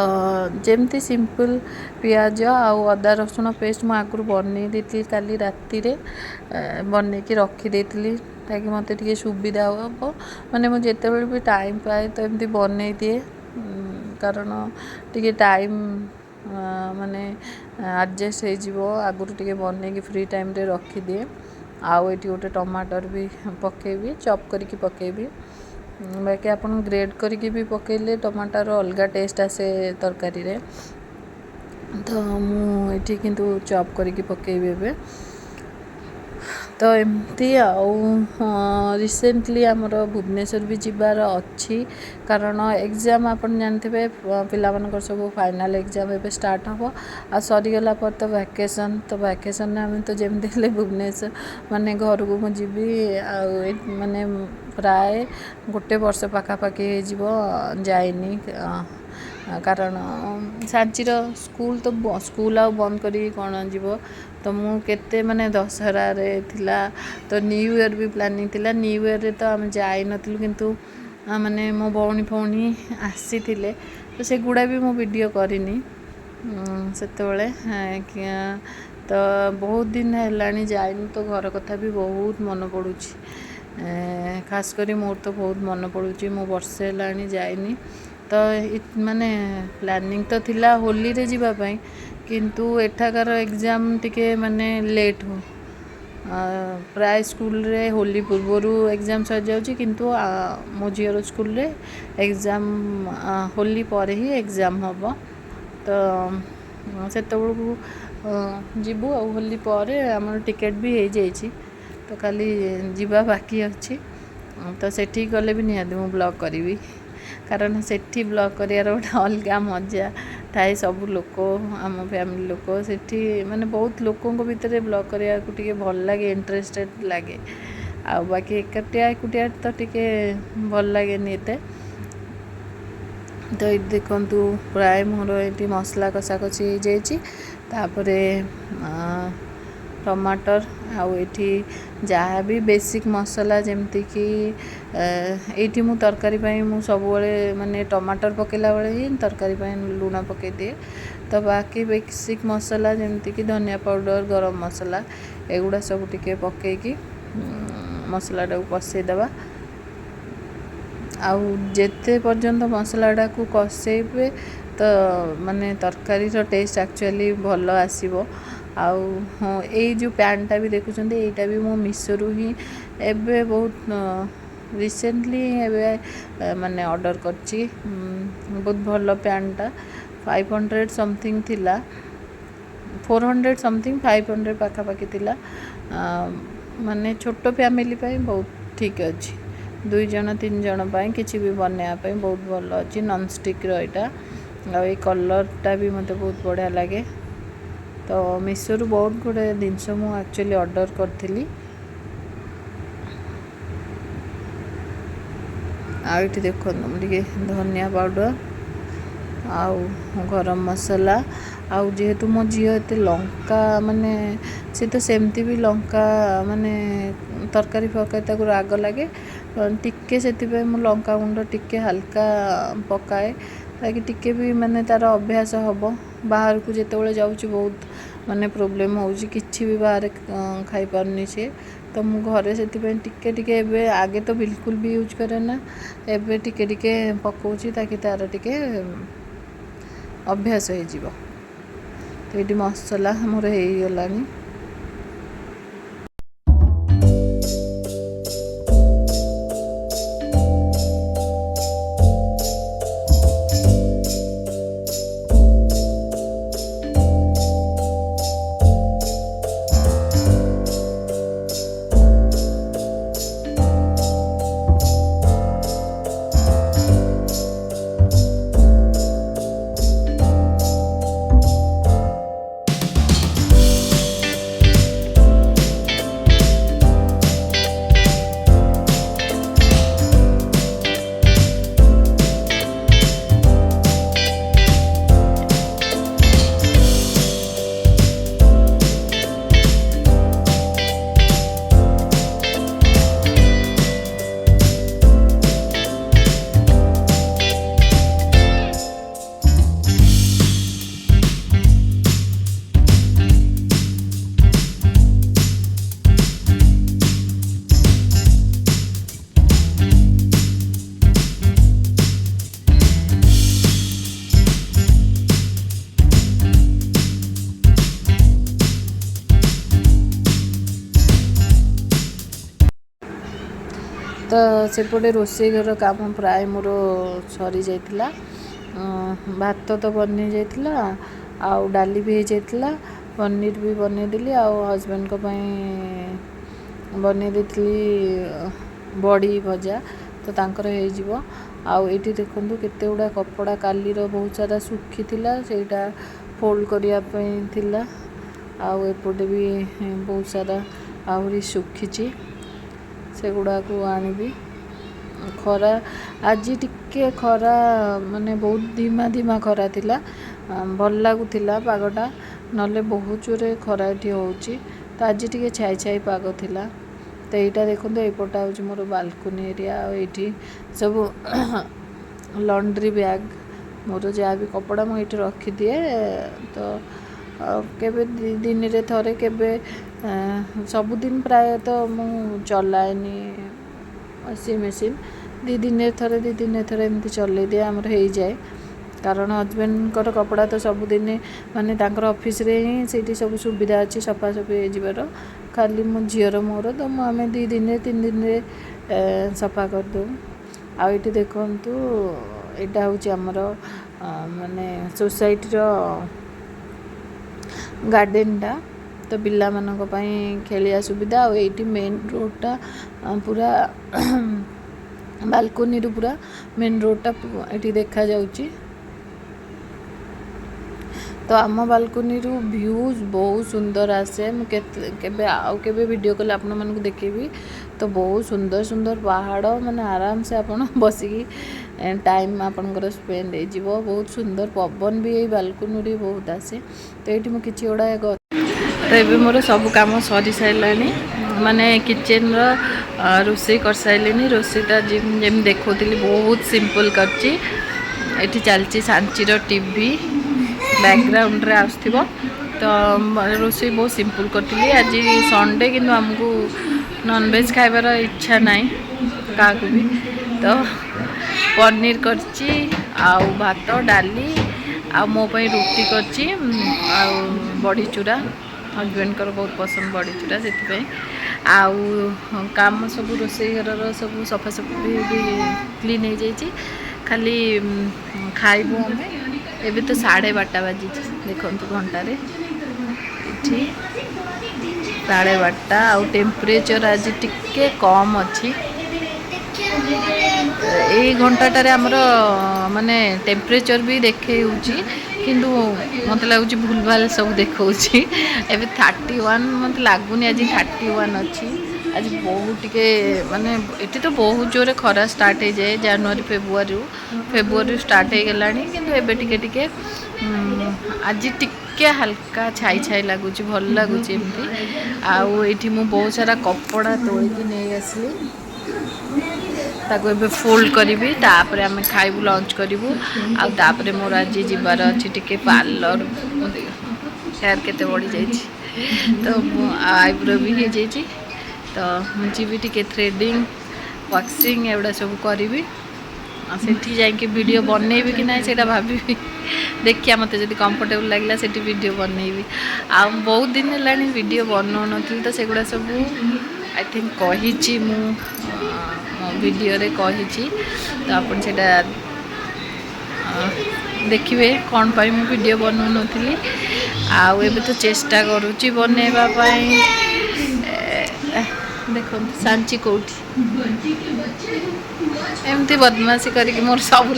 ଯେମିତି ସିମ୍ପଲ୍ ପିଆଜ ଆଉ ଅଦା ରସୁଣ ପେଷ୍ଟ ମୁଁ ଆଗରୁ ବନେଇ ଦେଇଥିଲି, କାଲି ରାତିରେ ବନେଇକି ରଖିଦେଇଥିଲି, ତାକି ମୋତେ ଟିକେ ସୁବିଧା ହେବ। ମାନେ ମୁଁ ଯେତେବେଳେ ବି ଟାଇମ୍ ପାଏ ତ ଏମିତି ବନେଇ ଦିଏ, କାରଣ ଟିକେ ଟାଇମ୍ ମାନେ ଆଡ଼ଜଷ୍ଟ ହେଇଯିବ। ଆଗରୁ ଟିକେ ବନେଇକି ଫ୍ରି ଟାଇମ୍ରେ ରଖିଦିଏ। ଆଉ ଏଇଠି ଗୋଟେ ଟମାଟର ବି ପକାଇବି, ଚପ୍ କରିକି ପକାଇବି। ବାକି ଆପଣ ଗ୍ରେଟ୍ କରିକି ବି ପକାଇଲେ ଟମାଟର ଅଲଗା ଟେଷ୍ଟ ଆସେ ତରକାରୀରେ। ତ ମୁଁ ଏଠି କିନ୍ତୁ ଚପ୍ କରିକି ପକାଇବି ଏବେ। ତ ଏମିତି। ଆଉ ରିସେଣ୍ଟଲି ଆମର ଭୁବନେଶ୍ୱର ବି ଯିବାର ଅଛି, କାରଣ ଏକ୍ଜାମ୍ ଆପଣ ଜାଣିଥିବେ ପିଲାମାନଙ୍କର ସବୁ ଫାଇନାଲ୍ ଏକ୍ଜାମ୍ ଏବେ ଷ୍ଟାର୍ଟ ହେବ, ଆଉ ସରିଗଲା ପରେ ତ ଭ୍ୟାକେସନ୍। ତ ଭ୍ୟାକେସନ୍ରେ ଆମେ ତ ଯେମିତି ହେଲେ ଭୁବନେଶ୍ୱର ମାନେ ଘରକୁ ମୁଁ ଯିବି। ଆଉ ମାନେ ପ୍ରାୟ ଗୋଟେ ବର୍ଷ ପାଖାପାଖି ହେଇଯିବ ଯାଇନି, କାରଣ ସାଞ୍ଚିର ସ୍କୁଲ ତ ସ୍କୁଲ ଆଉ ବନ୍ଦ କରିକି କ'ଣ ଯିବ। ତ ମୁଁ କେତେ ମାନେ ଦଶହରାରେ ଥିଲା, ତ ନ୍ୟୁ ଇୟର୍ ବି ପ୍ଲାନିଂ ଥିଲା। ନ୍ୟୁ ଇୟର୍ରେ ତ ଆମେ ଯାଇନଥିଲୁ, କିନ୍ତୁ ମାନେ ମୋ ଭଉଣୀ ଫଉଣୀ ଆସିଥିଲେ, ତ ସେଗୁଡ଼ା ବି ମୁଁ ଭିଡ଼ିଓ କରିନି ସେତେବେଳେ। ତ ବହୁତ ଦିନ ହେଲାଣି ଯାଇନି, ତ ଘର କଥା ବି ବହୁତ ମନେ ପଡ଼ୁଛି। ଖାସ କରି ମୋର ତ ବହୁତ ମନେ ପଡ଼ୁଛି, ମୁଁ ବର୍ଷେ ହେଲାଣି ଯାଇନି। ତ ମାନେ ପ୍ଲାନିଂ ତ ଥିଲା ହୋଲିରେ ଯିବା ପାଇଁ, କିନ୍ତୁ ଏଠାକାର ଏକ୍ଜାମ୍ ଟିକେ ମାନେ ଲେଟ୍, ପ୍ରାୟ ସ୍କୁଲରେ ହୋଲି ପୂର୍ବରୁ ଏକ୍ଜାମ୍ ସରିଯାଉଛି, କିନ୍ତୁ ମୋ ଝିଅର ସ୍କୁଲରେ ଏକ୍ଜାମ୍ ହୋଲି ପରେ ହିଁ ଏକ୍ଜାମ୍ ହେବ। ତ ସେତେବେଳକୁ ଯିବୁ, ଆଉ ହୋଲି ପରେ ଆମର ଟିକେଟ୍ ବି ହେଇଯାଇଛି, ତ ଖାଲି ଯିବା ବାକି ଅଛି। ତ ସେଠିକି ଗଲେ ବି ନିହାତି ମୁଁ ବ୍ଲଗ୍ କରିବି, କାରଣ ସେଠି ବ୍ଲଗ୍ କରିବାର ଗୋଟେ ଅଲଗା ମଜା ଥାଏ। ସବୁ ଲୋକ, ଆମ ଫ୍ୟାମିଲି ଲୋକ ସେଠି, ମାନେ ବହୁତ ଲୋକଙ୍କ ଭିତରେ ବ୍ଲଗ୍ କରିବାକୁ ଟିକେ ଭଲ ଲାଗେ, ଇଣ୍ଟରେଷ୍ଟେଡ଼ ଲାଗେ। ଆଉ ବାକି ଏକାଟିଆ ଏକୁଟିଆ ତ ଟିକେ ଭଲ ଲାଗେନି ଏତେ। ତ ଏଇଠି ଦେଖନ୍ତୁ, ପ୍ରାୟ ମୋର ଏଇଠି ମସଲା କଷାକଷି ହେଇଯାଇଛି। ତାପରେ ଟମାଟର ଆଉ ଏଇଠି ଯାହା ବି ବେସିକ୍ ମସଲା, ଯେମିତିକି ଏଇଠି ମୁଁ ତରକାରୀ ପାଇଁ ମୁଁ ସବୁବେଳେ ମାନେ ଟମାଟର ପକାଇଲା ବେଳେ ହିଁ ତରକାରୀ ପାଇଁ ଲୁଣ ପକାଇଦିଏ। ତ ବାକି ବେସିକ୍ ମସଲା ଯେମିତିକି ଧନିଆ ପାଉଡ଼ର, ଗରମ ମସଲା, ଏଗୁଡ଼ା ସବୁ ଟିକେ ପକାଇକି ମସଲାଟାକୁ କଷେଇଦେବା। ଆଉ ଯେତେ ପର୍ଯ୍ୟନ୍ତ ମସଲାଟାକୁ କଷେଇବେ ତ ମାନେ ତରକାରୀର ଟେଷ୍ଟ ଆକ୍ଚୁଆଲି ଭଲ ଆସିବ। ଆଉ ହଁ, ଏଇ ଯେଉଁ ପ୍ୟାଣ୍ଟଟା ବି ଦେଖୁଛନ୍ତି, ଏଇଟା ବି ମୁଁ ମିଶୋରୁ ହିଁ ଏବେ ବହୁତ ରିସେଣ୍ଟଲି ଏବେ ମାନେ ଅର୍ଡ଼ର କରିଛି। ବହୁତ ଭଲ ପ୍ୟାଣ୍ଟଟା, 500 ସମଥିଙ୍ଗ ଥିଲା, 400 ସମଥିଙ୍ଗ, 500 ପାଖାପାଖି ଥିଲା। ମାନେ ଛୋଟ ଫ୍ୟାମିଲି ପାଇଁ ବହୁତ ଠିକ୍ ଅଛି, ଦୁଇ ଜଣ ତିନି ଜଣ ପାଇଁ କିଛି ବି ବନେଇବା ପାଇଁ ବହୁତ ଭଲ ଅଛି। ନନ୍ଷ୍ଟିକ୍ର ଏଇଟା, ଆଉ ଏଇ କଲର୍ଟା ବି ମୋତେ ବହୁତ ବଢ଼ିଆ ଲାଗେ। ତ ମିଶୋରୁ ବହୁତ ଗୁଡ଼ିଏ ଜିନିଷ ମୁଁ ଆକ୍ଚୁଆଲି ଅର୍ଡ଼ର କରିଥିଲି। ଆଉ ଏଠି ଦେଖନ୍ତୁ, ମୁଁ ଟିକେ ଧନିଆ ପାଉଡ଼ର ଆଉ ଗରମ ମସଲା, ଆଉ ଯେହେତୁ ମୋ ଝିଅ ଏତେ ଲଙ୍କା ମାନେ ସେ ତ ସେମିତି ବି ଲଙ୍କା ମାନେ ତରକାରୀ ଫରକାରୀ ତାକୁ ରାଗ ଲାଗେ ଟିକେ, ସେଥିପାଇଁ ମୁଁ ଲଙ୍କା ଗୁଣ୍ଡ ଟିକେ ହାଲକା ପକାଏ, ତାକି ଟିକେ ବି ମାନେ ତା'ର ଅଭ୍ୟାସ ହେବ। ବାହାରକୁ ଯେତେବେଳେ ଯାଉଛି ବହୁତ ମାନେ ପ୍ରୋବ୍ଲେମ୍ ହେଉଛି, କିଛି ବି ବାହାରେ ଖାଇପାରୁନି ସିଏ। ତ ମୁଁ ଘରେ ସେଥିପାଇଁ ଟିକେ ଟିକେ ଏବେ, ଆଗେ ତ ବିଲକୁଲ ବି ୟୁଜ୍ କରେ ନା, ଏବେ ଟିକେ ଟିକେ ପକାଉଛି ତାକି ତା'ର ଟିକେ ଅଭ୍ୟାସ ହେଇଯିବ। ତ ଏଇଠି ମସଲା ମୋର ହେଇଗଲାଣି। ତ ସେପଟେ ରୋଷେଇ ଘର କାମ ପ୍ରାୟ ମୋର ସରିଯାଇଥିଲା। ଭାତ ତ ବନି ଯାଇଥିଲା, ଆଉ ଡାଲି ବି ହେଇଯାଇଥିଲା, ପନିର ବି ବନେଇଦେଲି, ଆଉ ହଜବେଣ୍ଡଙ୍କ ପାଇଁ ବନେଇ ଦେଇଥିଲି ବଡ଼ି ଭଜା, ତ ତାଙ୍କର ହେଇଯିବ। ଆଉ ଏଇଠି ଦେଖନ୍ତୁ କେତେ ଗୁଡ଼ା କପଡ଼ା କାଲିର ବହୁତ ସାରା ଶୁଖିଥିଲା, ସେଇଟା ଫୋଲ୍ଡ କରିବା ପାଇଁ ଥିଲା। ଆଉ ଏପଟେ ବି ବହୁତ ସାରା ଆହୁରି ଶୁଖିଛି, ସେଗୁଡ଼ାକୁ ଆଣିବି। ଖରା ଆଜି ଟିକେ ଖରା ମାନେ ବହୁତ ଧୀମା ଧୀମା ଖରା ଥିଲା, ଭଲ ଲାଗୁଥିଲା ପାଗଟା, ନହେଲେ ବହୁତ ଜୋରେ ଖରା ଏଠି ହେଉଛି। ତ ଆଜି ଟିକେ ଛାଇ ଛାଇ ପାଗ ଥିଲା। ତ ଏଇଟା ଦେଖନ୍ତୁ, ଏଇପଟା ହେଉଛି ମୋର ବାଲକୁନି ଏରିଆ। ଆଉ ଏଇଠି ସବୁ ଲଣ୍ଡ୍ରି ବ୍ୟାଗ୍, ମୋର ଯାହା ବି କପଡ଼ା ମୁଁ ଏଇଠି ରଖିଦିଏ। ତ କେବେ ଦିନରେ ଥରେ, କେବେ ସବୁଦିନ ପ୍ରାୟତଃ ମୁଁ ଚଲାଏନି ୱାସିଂ ମେସିନ୍, 2 ଦିନରେ ଥରେ, 2 ଦିନରେ ଥରେ ଏମିତି ଚଲେଇ ଦିଏ, ଆମର ହେଇଯାଏ। କାରଣ ହଜବେଣ୍ଡଙ୍କର କପଡ଼ା ତ ସବୁଦିନେ ମାନେ ତାଙ୍କର ଅଫିସରେ ହିଁ ସେଇଠି ସବୁ ସୁବିଧା ଅଛି ସଫାସଫି ହେଇଯିବାର। ଖାଲି ମୋ ଝିଅର ମୋର ତ ମୁଁ ଆମେ 2 ଦିନରେ 3 ଦିନରେ ସଫା କରିଦେଉ। ଆଉ ଏଇଠି ଦେଖନ୍ତୁ, ଏଇଟା ହେଉଛି ଆମର ମାନେ ସୋସାଇଟିର ଗାର୍ଡ଼େନଟା, ତ ପିଲାମାନଙ୍କ ପାଇଁ ଖେଳିବା ସୁବିଧା। ଆଉ ଏଇଠି ମେନ୍ ରୋଡ଼ଟା ପୁରା ବାଲକୋନିରୁ ପୁରା ମେନ୍ ରୋଡ଼ଟା ଏଠି ଦେଖାଯାଉଛି। ତ ଆମ ବାଲକୋନିରୁ ଭ୍ୟୁଜ୍ ବହୁତ ସୁନ୍ଦର ଆସେ। ମୁଁ କେବେ ଆଉ କେବେ ଭିଡ଼ିଓ କଲେ ଆପଣମାନଙ୍କୁ ଦେଖେଇବି। ତ ବହୁତ ସୁନ୍ଦର ସୁନ୍ଦର ପାହାଡ଼, ମାନେ ଆରାମସେ ଆପଣ ବସିକି ଟାଇମ୍ ଆପଣଙ୍କର ସ୍ପେଣ୍ଡ ହେଇଯିବ। ବହୁତ ସୁନ୍ଦର ପବନ ବି ଏଇ ବାଲକୋନିରେ ବହୁତ ଆସେ। ତ ଏଇଠି ମୁଁ କିଛି ଗୁଡ଼ାଏ ତ ଏବେ ମୋର ସବୁ କାମ ସରି ସାରିଲାଣି, ମାନେ କିଚେନ୍ର ରୋଷେଇ କରିସାରିଲିଣି। ରୋଷେଇଟା ଯେମିତି ଦେଖାଉଥିଲି ବହୁତ ସିମ୍ପଲ୍ କରିଛି। ଏଠି ଚାଲିଛି ସାଞ୍ଚିର ଟିଭି ବ୍ୟାକ୍ଗ୍ରାଉଣ୍ଡରେ ଆସୁଥିବ। ତ ରୋଷେଇ ବହୁତ ସିମ୍ପଲ୍ କରିଥିଲି। ଆଜି ସଣ୍ଡେ, କିନ୍ତୁ ଆମକୁ ନନଭେଜ୍ ଖାଇବାର ଇଚ୍ଛା ନାହିଁ କାହାକୁ ବି। ତ ପନିର କରିଛି, ଆଉ ଭାତ ଡାଲି, ଆଉ ମୋ ପାଇଁ ରୁଟି କରିଛି, ଆଉ ବଡ଼ି ଚୁରା। ହଜବେଣ୍ଡଙ୍କର ବହୁତ ପସନ୍ଦ ବଡ଼ି ଚୁରା, ସେଥିପାଇଁ। ଆଉ କାମ ସବୁ ରୋଷେଇ ଘରର ସବୁ ସଫାସଫି ବି କ୍ଲିନ୍ ହେଇଯାଇଛି, ଖାଲି ଖାଇବୁ ଆମେ। ଏବେ ତ 12:30 ବାଜିଛି, ଦେଖନ୍ତୁ ଘଣ୍ଟାରେ ଏଠି 12:30। ଆଉ ଟେମ୍ପରେଚର୍ ଆଜି ଟିକେ କମ୍ ଅଛି। ଏଇ ଘଣ୍ଟାଟାରେ ଆମର ମାନେ ଟେମ୍ପରେଚର୍ ବି ଦେଖେଇ ହେଉଛି, କିନ୍ତୁ ମୋତେ ଲାଗୁଛି ଭୁଲଭାଲ ସବୁ ଦେଖାଉଛି। ଏବେ 31, ମୋତେ ଲାଗୁନି ଆଜି 31 ଅଛି। ଆଜି ବହୁତ ଟିକେ ମାନେ ଏଠି ତ ବହୁତ ଜୋରେ ଖରା ଷ୍ଟାର୍ଟ ହେଇଯାଏ ଜାନୁଆରୀ ଫେବୃଆରୀରୁ, ଫେବୃଆରୀରୁ ଷ୍ଟାର୍ଟ ହେଇଗଲାଣି, କିନ୍ତୁ ଏବେ ଟିକେ ଟିକେ ଆଜି ଟିକେ ହାଲକା ଛାଇ ଛାଇ ଲାଗୁଛି, ଭଲ ଲାଗୁଛି ଏମିତି। ଆଉ ଏଇଠି ମୁଁ ବହୁତ ସାରା କପଡ଼ା ତୋଳିକି ନେଇ ଆସିଲି, ତାକୁ ଏବେ ଫୋଲ୍ଡ କରିବି, ତାପରେ ଆମେ ଖାଇବୁ, ଲଞ୍ଚ କରିବୁ। ଆଉ ତାପରେ ମୋର ଆଜି ଯିବାର ଅଛି ଟିକେ ପାର୍ଲର। ହେୟାର କେତେ ବଢ଼ିଯାଇଛି, ତ ମୁଁ ଆଇବ୍ରୋ ବି ହେଇଯାଇଛି, ତ ମୁଁ ଯିବି ଟିକେ ଥ୍ରେଡ଼ିଂ, ୱାକ୍ସିଂ ଏଗୁଡ଼ା ସବୁ କରିବି। ସେଠି ଯାଇକି ଭିଡ଼ିଓ ବନେଇବି କି ନାହିଁ ସେଇଟା ଭାବିବି। ଦେଖିବା, ମୋତେ ଯଦି କମ୍ଫର୍ଟେବୁଲ୍ ଲାଗିଲା ସେଠି ଭିଡ଼ିଓ ବନେଇବି। ଆଉ ବହୁତ ଦିନ ହେଲାଣି ଭିଡ଼ିଓ ବନଉନଥିଲି, ତ ସେଗୁଡ଼ା ସବୁ I think କହିଛି ମୁଁ, ମୋ ଭିଡ଼ିଓରେ କହିଛି। ତ ଆପଣ ସେଇଟା ଦେଖିବେ କ'ଣ ପାଇଁ ମୁଁ ଭିଡ଼ିଓ ବନଉନଥିଲି। ଆଉ ଏବେ ତ ଚେଷ୍ଟା କରୁଛି ବନେଇବା ପାଇଁ। ଦେଖନ୍ତୁ ସାଞ୍ଚି କେଉଁଠି ଏମିତି ବଦମାସି କରିକି ମୋର ସବୁ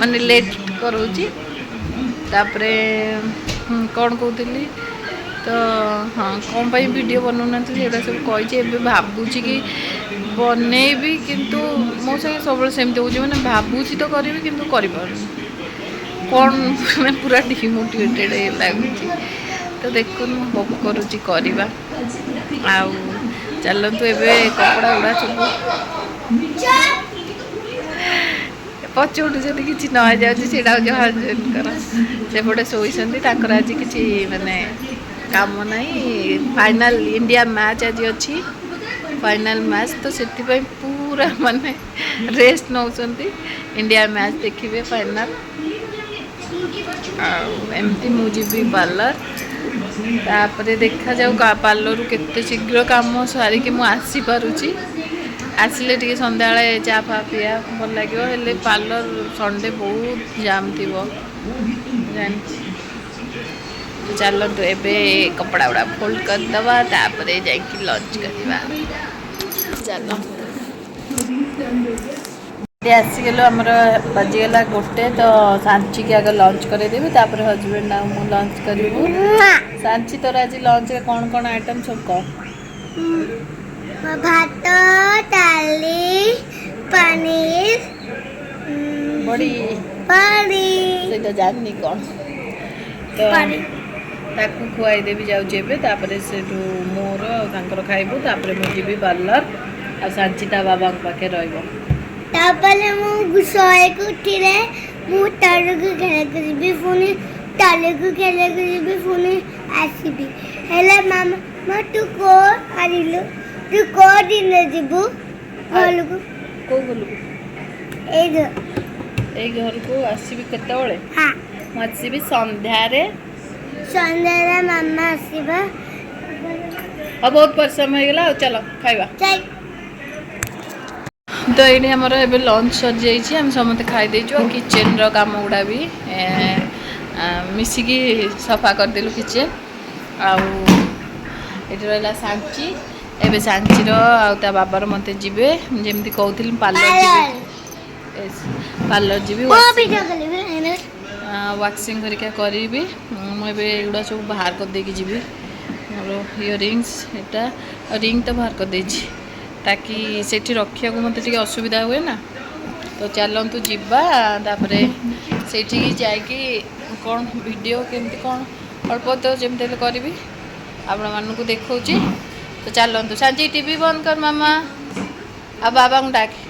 ମାନେ ଲେଟ୍ କରାଉଛି। ତାପରେ କ'ଣ କହୁଥିଲି ତ, ହଁ, କ'ଣ ପାଇଁ ଭିଡ଼ିଓ ବନଉନଥିଲି ସେଗୁଡ଼ା ସବୁ କହିଛି। ଏବେ ଭାବୁଛି କି ବନେଇବି, କିନ୍ତୁ ମୋ ସାଙ୍ଗେ ସବୁବେଳେ ସେମିତି ହେଉଛି, ମାନେ ଭାବୁଛି ତ କରିବି କିନ୍ତୁ କରିପାରୁନି। କ'ଣ ମାନେ ପୁରା ଡିମୋଟିଭେଟେଡ଼ ଲାଗୁଛି। ତ ଦେଖନ୍ତୁ, ମୁଁ ହୋପ୍ କରୁଛି କରିବା। ଆଉ ଚାଲନ୍ତୁ, ଏବେ କପଡ଼ା ଗୁଡ଼ା ସବୁ ପଛପଟୁ ଯଦି କିଛି ନ ହେଇଯାଉଛି, ସେଇଟା ହେଉଛି ହଜବେଣ୍ଡଙ୍କର। ସେପଟେ ଶୋଇଛନ୍ତି, ତାଙ୍କର ଆଜି କିଛି ମାନେ କାମ ନାହିଁ। ଫାଇନାଲ୍ ଇଣ୍ଡିଆ ମ୍ୟାଚ୍ ଆଜି ଅଛି, ଫାଇନାଲ୍ ମ୍ୟାଚ୍, ତ ସେଥିପାଇଁ ପୁରା ମାନେ ରେଷ୍ଟ ନେଉଛନ୍ତି। ଇଣ୍ଡିଆ ମ୍ୟାଚ୍ ଦେଖିବେ ଫାଇନାଲ୍। ଆଉ ଏମିତି ମୁଁ ଯିବି ପାର୍ଲର, ତାପରେ ଦେଖାଯାଉ ପାର୍ଲରରୁ କେତେ ଶୀଘ୍ର କାମ ସାରିକି ମୁଁ ଆସିପାରୁଛି। ଆସିଲେ ଟିକେ ସନ୍ଧ୍ୟାବେଳେ ଚା ଫା ପିଇବା ଭଲ ଲାଗିବ। ହେଲେ ପାର୍ଲର ସଣ୍ଡେ ବହୁତ ଜାମ୍ ଥିବ ଜାଣିଛି। ଚାଲନ୍ତୁ, ଏବେ କପଡ଼ା ଗୁଡ଼ା ଫୋଲ୍ଡ କରିଦେବା, ତାପରେ ଯାଇକି ଲଞ୍ଚ କରିବା। ଚାଲ, ଆସିଗଲୁ। ଆମର ବାଜିଗଲା 1। ତ ସାଞ୍ଚିକି ଆଗ ଲଞ୍ଚ କରେଇଦେବି, ତାପରେ ହଜବେଣ୍ଡ ଆଉ ମୁଁ ଲଞ୍ଚ କରିବୁ। ସାଞ୍ଚି, ତୋର ଆଜି ଲଞ୍ଚରେ କ'ଣ କ'ଣ ଆଇଟମ୍ ସବୁ କହ। ଭାତ, ଡାଲି, ପନିର, ବଡ଼ି। ବଡ଼ି। ସେଇଟା ଜାଣିନି କ'ଣ ତ। ତାକୁ ଖୁଆଇଦେବି ଯାଉଛି ଏବେ, ତାପରେ ସେଠୁ ମୋର ଆଉ ତାଙ୍କର ଖାଇବୁ। ତାପରେ ମୁଁ ଯିବି ପାର୍ଲର, ଆଉ ସାଞ୍ଚି ତା ବାବାଙ୍କ ପାଖରେ ରହିବ। ତାପରେ ମୁଁ ଶୋଇକି ଉଠିଲେ ମୁଁ ତଳକୁ ଖେଳିବାକୁ ଯିବି, ପୁଣି ତଳକୁ ଖେଳିବାକୁ ଯିବି, ପୁଣି ଆସିବି। ହେଲେ ମାମା, ତୁ କୋଉ ଆଣିଲୁ, ତୁ କୋଉ ଦିନ ଯିବୁ ଘରକୁ? କୋଉ ଘରକୁ? ଏଇ ଏଇ ଘରକୁ ଆସିବି କେତେବେଳେ? ହଁ। ମୁଁ ଆସିବି ସନ୍ଧ୍ୟାରେ। ସନ୍ଧ୍ୟାରେ ମାମା ଆସିବ। ଆଉ ବହୁତ ପରିଶ୍ରମ ହେଇଗଲା, ଆଉ ଚାଲ ଖାଇବା। ତ ଏଇଠି ଆମର ଏବେ ଲଞ୍ଚ ସରିଯାଇଛି, ଆମେ ସମସ୍ତେ ଖାଇଦେଇଛୁ। ଆଉ କିଚେନ୍ର କାମ ଗୁଡ଼ା ବି ମିଶିକି ସଫା କରିଦେଲୁ କିଚେନ୍। ଆଉ ଏଠି ରହିଲା ସାଞ୍ଚି। ଏବେ ସାଞ୍ଚିର ଆଉ ତା ବାବାର ମୋତେ ଯିବେ, ଯେମିତି କହୁଥିଲି, ପାର୍ଲର ଯିବି, ପାର୍ଲର ଯିବି, ୱାକ୍ସିଂ ଘରିକା କରିବି। ମୁଁ ଏବେ ଏଗୁଡ଼ା ସବୁ ବାହାର କରିଦେଇକି ଯିବି। ମୋର ଇୟରିଙ୍ଗସ୍ ଏଇଟା, ରିଙ୍ଗ ତ ବାହାର କରିଦେଇଛି, ତାକି ସେଠି ରଖିବାକୁ ମୋତେ ଟିକେ ଅସୁବିଧା ହୁଏ ନା। ତ ଚାଲନ୍ତୁ ଯିବା, ତାପରେ ସେଇଠିକି ଯାଇକି କ'ଣ ଭିଡ଼ିଓ କେମିତି କ'ଣ ଅଳ୍ପ ତ ଯେମିତି ହେଲେ କରିବି, ଆପଣମାନଙ୍କୁ ଦେଖାଉଛି। ତ ଚାଲନ୍ତୁ। ସାଞ୍ଜି, ଟିଭି ବନ୍ଦ କର ମାମା, ଆଉ ବାବାଙ୍କୁ ଡାକେ।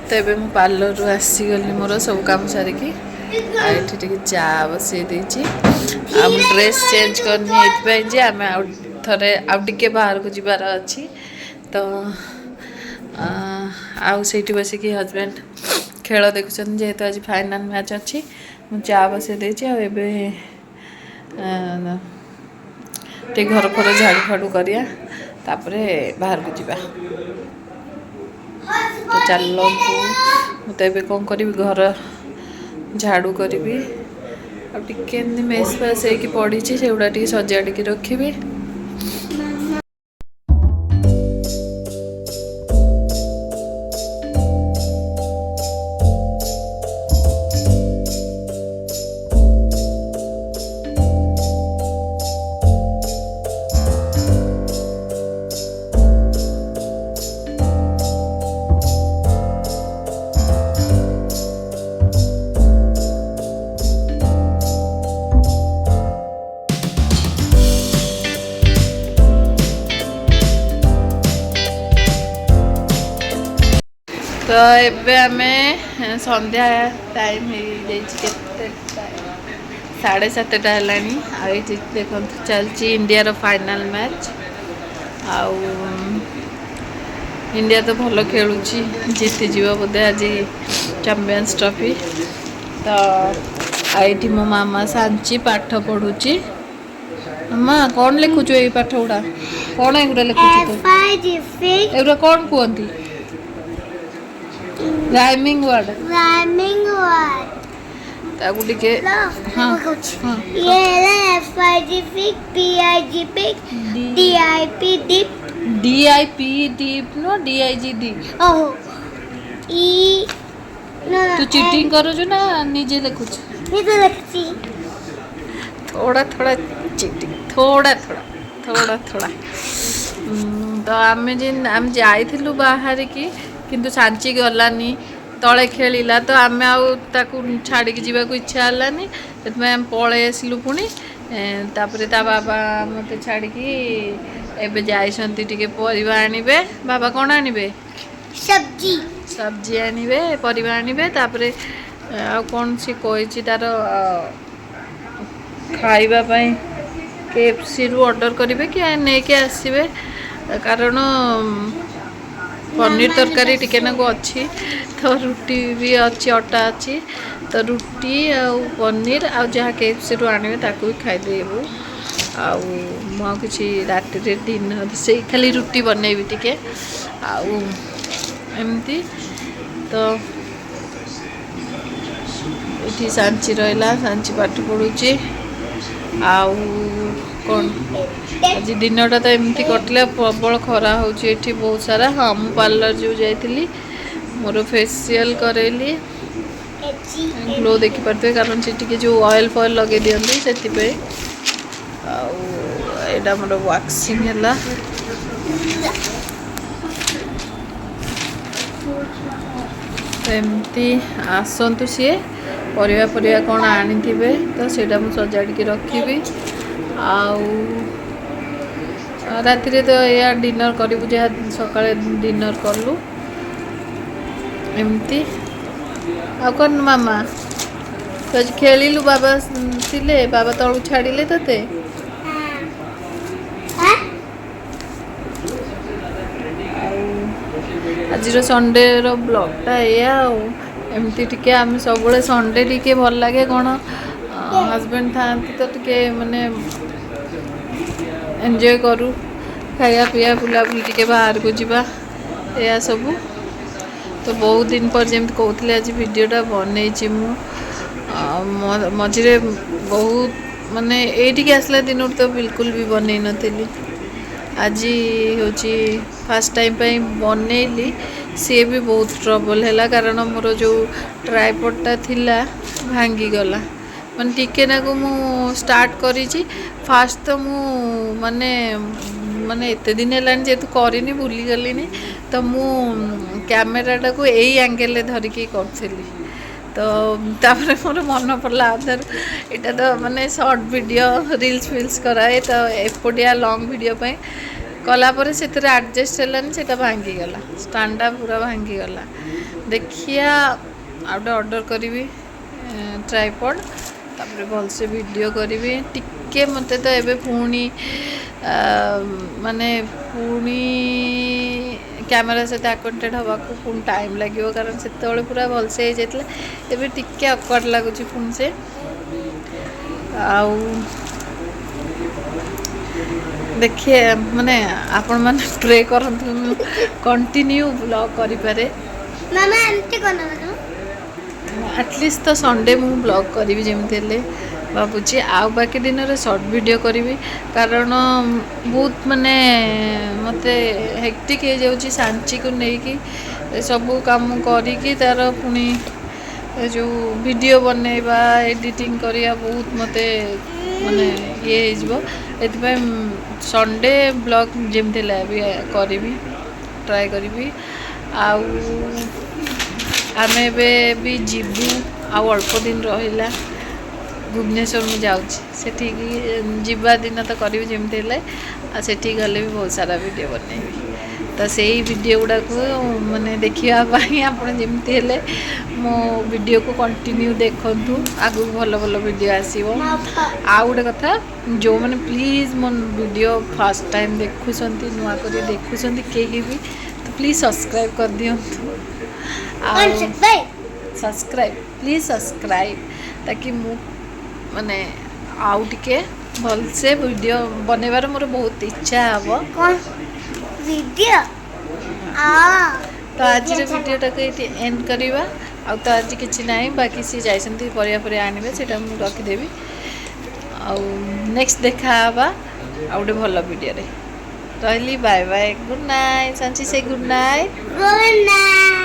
ତ ଏବେ ମୁଁ ପାର୍ଲରରୁ ଆସିଗଲି ମୋର ସବୁ କାମ ସାରିକି, ଆଉ ଏଠି ଟିକେ ଚା ବସେଇ ଦେଇଛି। ଆଉ ମୁଁ ଡ୍ରେସ୍ ଚେଞ୍ଜ କରିନି ଏଇଥିପାଇଁ ଯେ ଆମେ ଆଉ ଥରେ ଆଉ ଟିକେ ବାହାରକୁ ଯିବାର ଅଛି। ତ ଆଉ ସେଇଠି ବସିକି ହଜବେଣ୍ଡ ଖେଳ ଦେଖୁଛନ୍ତି, ଯେହେତୁ ଆଜି ଫାଇନାଲ୍ ମ୍ୟାଚ୍ ଅଛି। ମୁଁ ଚା ବସେଇ ଦେଇଛି, ଆଉ ଏବେ ଟିକେ ଘର ଫର ଝାଡ଼ୁ ଫାଡ଼ୁ କରିବା, ତାପରେ ବାହାରକୁ ଯିବା। ତ ଚାଲନ୍ତୁ, ମୁଁ ତ ଏବେ କ'ଣ କରିବି, ଘର ଝାଡ଼ୁ କରିବି, ଆଉ ଟିକେ ଏମିତି ମେସ୍ ଫେସ୍ ହେଇକି ପଡ଼ିଛି, ସେଗୁଡ଼ା ଟିକେ ସଜାଡ଼ିକି ରଖିବି। ଏବେ ଆମେ ସନ୍ଧ୍ୟା ଟାଇମ୍ ହେଇଯାଇଛି। କେତେ? 7:30 ହେଲାଣି। ଆଉ ଏଇଠି ଦେଖନ୍ତୁ, ଚାଲିଛି ଇଣ୍ଡିଆର ଫାଇନାଲ୍ ମ୍ୟାଚ୍। ଆଉ ଇଣ୍ଡିଆ ତ ଭଲ ଖେଳୁଛି, ଜିତିଯିବ ବୋଧେ ଆଜି ଚାମ୍ପିୟନ୍ସ ଟ୍ରଫି। ତ ଆଉ ଏଇଠି ମୋ ମାମା ସାଞ୍ଚି ପାଠ ପଢ଼ୁଛି। ମାମା, କ'ଣ ଲେଖୁଛୁ? ଏଇ ପାଠ ଗୁଡ଼ା କ'ଣ? ଏଗୁଡ଼ା ଲେଖୁଛୁ ତୁ? F I G fig. ଏଗୁଡ଼ା କ'ଣ କୁହନ୍ତି? Rhyming ward. Rhyming word. ତାକୁ ଟିକେ ହଁ ହଁ। ଇଏ ହେଲା F I G fig, P I G pig, D I P dip. D I P deep ନୁହଁ, D I G dig. Oh, E, no. ତୁ ଚିଟିଂ କରୁଛୁ ନା ନିଜେ ଲେଖୁଛୁ? ନିଜେ ଲେଖୁଛି। थोड़ा थोड़ा ଚିଟିଂ, थोड़ा थोड़ा, थोड़ा थोड़ा। ତ ଆମେ ଯେନ୍ ଆମେ ଯାଇଥିଲୁ ବାହାରିକି, କିନ୍ତୁ ସାଞ୍ଚି ଗଲାନି, ତଳେ ଖେଳିଲା। ତ ଆମେ ଆଉ ତାକୁ ଛାଡ଼ିକି ଯିବାକୁ ଇଚ୍ଛା ହେଲାନି, ସେଥିପାଇଁ ଆମେ ପଳେଇ ଆସିଲୁ ପୁଣି। ତାପରେ ତା ବାବା ମୋତେ ଛାଡ଼ିକି ଏବେ ଯାଇଛନ୍ତି, ଟିକେ ପରିବା ଆଣିବେ। ବାବା କ'ଣ ଆଣିବେ? ସବଜି। ସବଜି ଆଣିବେ, ପରିବା ଆଣିବେ। ତାପରେ ଆଉ କ'ଣ ସେ କହିଛି ତାର ଖାଇବା ପାଇଁ କେଏଫସିରୁ ଅର୍ଡ଼ର କରିବେ କି ନେଇକି ଆସିବେ, କାରଣ ପନିର ତରକାରୀ ଟିକେ ନାକୁ ଅଛି, ତ ରୁଟି ବି ଅଛି, ଅଟା ଅଛି। ତ ରୁଟି ଆଉ ପନିର ଆଉ ଯାହା କେଏଫସିରୁ ଆଣିବେ, ତାକୁ ବି ଖାଇଦେବୁ। ଆଉ ମୁଁ ଆଉ କିଛି ରାତିରେ ଡିନର ସେଇ ଖାଲି ରୁଟି ବନେଇବି ଟିକେ, ଆଉ ଏମିତି। ତ ଏଠି ସାଞ୍ଚି ରହିଲା, ସାଞ୍ଚି ପାଠ ପଢ଼ୁଛି। ଆଉ କ'ଣ, ଆଜି ଦିନଟା ତ ଏମିତି କଟିଲା। ପ୍ରବଳ ଖରା ହେଉଛି ଏଠି ବହୁତ ସାରା। ହଁ, ମୁଁ ପାର୍ଲର ଯେଉଁ ଯାଇଥିଲି, ମୋର ଫେସିଆଲ୍ କରେଇଲି। ଗ୍ଲୋ ଦେଖିପାରୁଥିବେ, କାରଣ ସେ ଟିକେ ଯେଉଁ ଅଏଲ୍ ଫଏଲ୍ ଲଗେଇ ଦିଅନ୍ତି ସେଥିପାଇଁ। ଆଉ ଏଇଟା ଆମର ୱାକ୍ସିଂ ହେଲା। ତ ଏମିତି ଆସନ୍ତୁ ସିଏ, ପରିବା ପରିବା କ'ଣ ଆଣିଥିବେ, ତ ସେଇଟା ମୁଁ ସଜାଡ଼ିକି ରଖିବି। ଆଉ ରାତିରେ ତ ଏଇଆ ଡିନର୍ କରିବୁ, ଯାହା ସକାଳେ ଡିନର୍ କଲୁ ଏମିତି। ଆଉ କ'ଣ ମାମା, ତୁ ଆଜି ଖେଳିଲୁ? ବାବା ଥିଲେ, ବାବା ତଳକୁ ଛାଡ଼ିଲେ ତୋତେ? ହଁ। ଆଉ ଆଜିର ସଣ୍ଡେର ବ୍ଲଗ୍ଟା ଏଇଆ। ଆଉ ଏମିତି ଟିକେ ଆମେ ସବୁବେଳେ ସଣ୍ଡେ ଟିକେ ଭଲ ଲାଗେ, କ'ଣ ହଜବେଣ୍ଡ ଥାଆନ୍ତି, ତ ଟିକେ ମାନେ ଏନ୍ଜୟ କରୁ, ଖାଇବା ପିଇବା, ବୁଲାବୁଲି, ଟିକେ ବାହାରକୁ ଯିବା, ଏଇଆ ସବୁ। ତ ବହୁତ ଦିନ ପରେ ଯେମିତି କହୁଥିଲି, ଆଜି ଭିଡ଼ିଓଟା ବନେଇଛି ମୁଁ। ମଝିରେ ବହୁତ ମାନେ ଏଇଠିକି ଆସିଲା ଦିନରୁ ତ ବିଲକୁଲ ବି ବନେଇ ନଥିଲି। ଆଜି ହେଉଛି ଫାର୍ଷ୍ଟ ଟାଇମ୍ ପାଇଁ ବନେଇଲି। ସିଏ ବି ବହୁତ ଟ୍ରବଲ୍ ହେଲା, କାରଣ ମୋର ଯେଉଁ ଟ୍ରାଇପଡ଼୍ଟା ଥିଲା ଭାଙ୍ଗିଗଲା। ମାନେ ଟିକେ ନାକୁ ମୁଁ ଷ୍ଟାର୍ଟ କରିଛି ଫାଷ୍ଟ, ତ ମୁଁ ମାନେ ମାନେ ଏତେ ଦିନ ହେଲାଣି ଯେହେତୁ କରିନି, ଭୁଲିଗଲିଣି। ତ ମୁଁ କ୍ୟାମେରାଟାକୁ ଏଇ ଆଙ୍ଗେଲରେ ଧରିକି କରୁଥିଲି। ତ ତାପରେ ମୋର ମନେ ପଡ଼ିଲା ଅଧାରୁ, ଏଇଟା ତ ମାନେ ସର୍ଟ ଭିଡ଼ିଓ, ରିଲ୍ସ ଫିଲ୍ସ କରାଏ, ତ ଏପଟିଆ ଲଙ୍ଗ୍ ଭିଡ଼ିଓ ପାଇଁ କଲା ପରେ ସେଥିରେ ଆଡ଼ଜଷ୍ଟ ହେଲାନି, ସେଇଟା ଭାଙ୍ଗିଗଲା, ଷ୍ଟାଣ୍ଡଟା ପୁରା ଭାଙ୍ଗିଗଲା। ଦେଖିବା, ଆଉ ଗୋଟେ ଅର୍ଡ଼ର କରିବି ଟ୍ରାଇପଡ଼୍, ତାପରେ ଭଲସେ ଭିଡ଼ିଓ କରିବି ଟିକେ। ମୋତେ ତ ଏବେ ପୁଣି ମାନେ ପୁଣି କ୍ୟାମେରା ସହିତ ଆକ୍ୱେଣ୍ଟେଡ଼ ହେବାକୁ ପୁଣି ଟାଇମ୍ ଲାଗିବ, କାରଣ ସେତେବେଳେ ପୁରା ଭଲସେ ହେଇଯାଇଥିଲା, ଏବେ ଟିକେ ଅକ୍ୱାର୍ଡ଼ ଲାଗୁଛି ପୁଣି ସେ। ଆଉ ଦେଖିଏ, ମାନେ ଆପଣମାନେ ପ୍ରେ କରନ୍ତୁ ମୁଁ କଣ୍ଟିନ୍ୟୁ ବ୍ଲଗ୍ କରିପାରେ। ମାମା, ଏମିତି କର। ଆଟଲିଷ୍ଟ ତ ସଣ୍ଡେ ମୁଁ ବ୍ଲଗ୍ କରିବି ଯେମିତି ହେଲେ ଭାବୁଛି। ଆଉ ବାକି ଦିନରେ ସର୍ଟ ଭିଡ଼ିଓ କରିବି, କାରଣ ବହୁତ ମାନେ ମୋତେ ହେକ୍ଟିକ୍ ହେଇଯାଉଛି ସାଞ୍ଚିକୁ ନେଇକି ସବୁ କାମ କରିକି, ତାର ପୁଣି ଏ ଯେଉଁ ଭିଡ଼ିଓ ବନେଇବା, ଏଡ଼ିଟିଂ କରିବା, ବହୁତ ମୋତେ ମାନେ ଇଏ ହେଇଯିବ। ଏଥିପାଇଁ ସଣ୍ଡେ ବ୍ଲଗ୍ ଯେମିତି ହେଲେ ବି କରିବି, ଟ୍ରାଏ କରିବି। ଆଉ ଆମେ ଏବେ ବି ଯିବୁ, ଆଉ ଅଳ୍ପ ଦିନ ରହିଲା, ଭୁବନେଶ୍ୱର ମୁଁ ଯାଉଛି। ସେଠିକି ଯିବା ଦିନ ତ କରିବି ଯେମିତି ହେଲେ, ଆଉ ସେଠିକି ଗଲେ ବି ବହୁତ ସାରା ଭିଡ଼ିଓ ବନେଇବି। ତ ସେଇ ଭିଡ଼ିଓ ଗୁଡ଼ାକୁ ମାନେ ଦେଖିବା ପାଇଁ ଆପଣ ଯେମିତି ହେଲେ ମୋ ଭିଡ଼ିଓକୁ କଣ୍ଟିନ୍ୟୁ ଦେଖନ୍ତୁ। ଆଗକୁ ଭଲ ଭଲ ଭିଡ଼ିଓ ଆସିବ। ଆଉ ଗୋଟେ କଥା, ଯେଉଁମାନେ ପ୍ଲିଜ୍ ମୋ ଭିଡ଼ିଓ ଫାର୍ଷ୍ଟ ଟାଇମ୍ ଦେଖୁଛନ୍ତି, ନୂଆ କରି ଦେଖୁଛନ୍ତି କେହି ବି, ତ ପ୍ଲିଜ୍ ସବସ୍କ୍ରାଇବ୍ କରିଦିଅନ୍ତୁ। ଆଉ ସବସ୍କ୍ରାଇବ୍, ପ୍ଲିଜ୍ ସବସ୍କ୍ରାଇବ୍, ତାକି ମୁଁ ମାନେ ଆଉ ଟିକେ ଭଲସେ ଭିଡ଼ିଓ ବନେଇବାର ମୋର ବହୁତ ଇଚ୍ଛା ହେବ। ଭିଡ଼ିଓ। ତ ଆଜିର ଭିଡ଼ିଓଟାକୁ ଏଇଠି ଏଣ୍ଡ କରିବା। ଆଉ ତ ଆଜି କିଛି ନାହିଁ, ବାକି ସିଏ ଯାଇଛନ୍ତି ପରିବା ପରିବା ଆଣିବେ, ସେଇଟା ମୁଁ ରଖିଦେବି। ଆଉ ନେକ୍ସଟ ଦେଖା ହେବା ଆଉ ଗୋଟେ ଭଲ ଭିଡ଼ିଓରେ। ରହିଲି, bye bye, good night. Sanchi, say good night. Good night.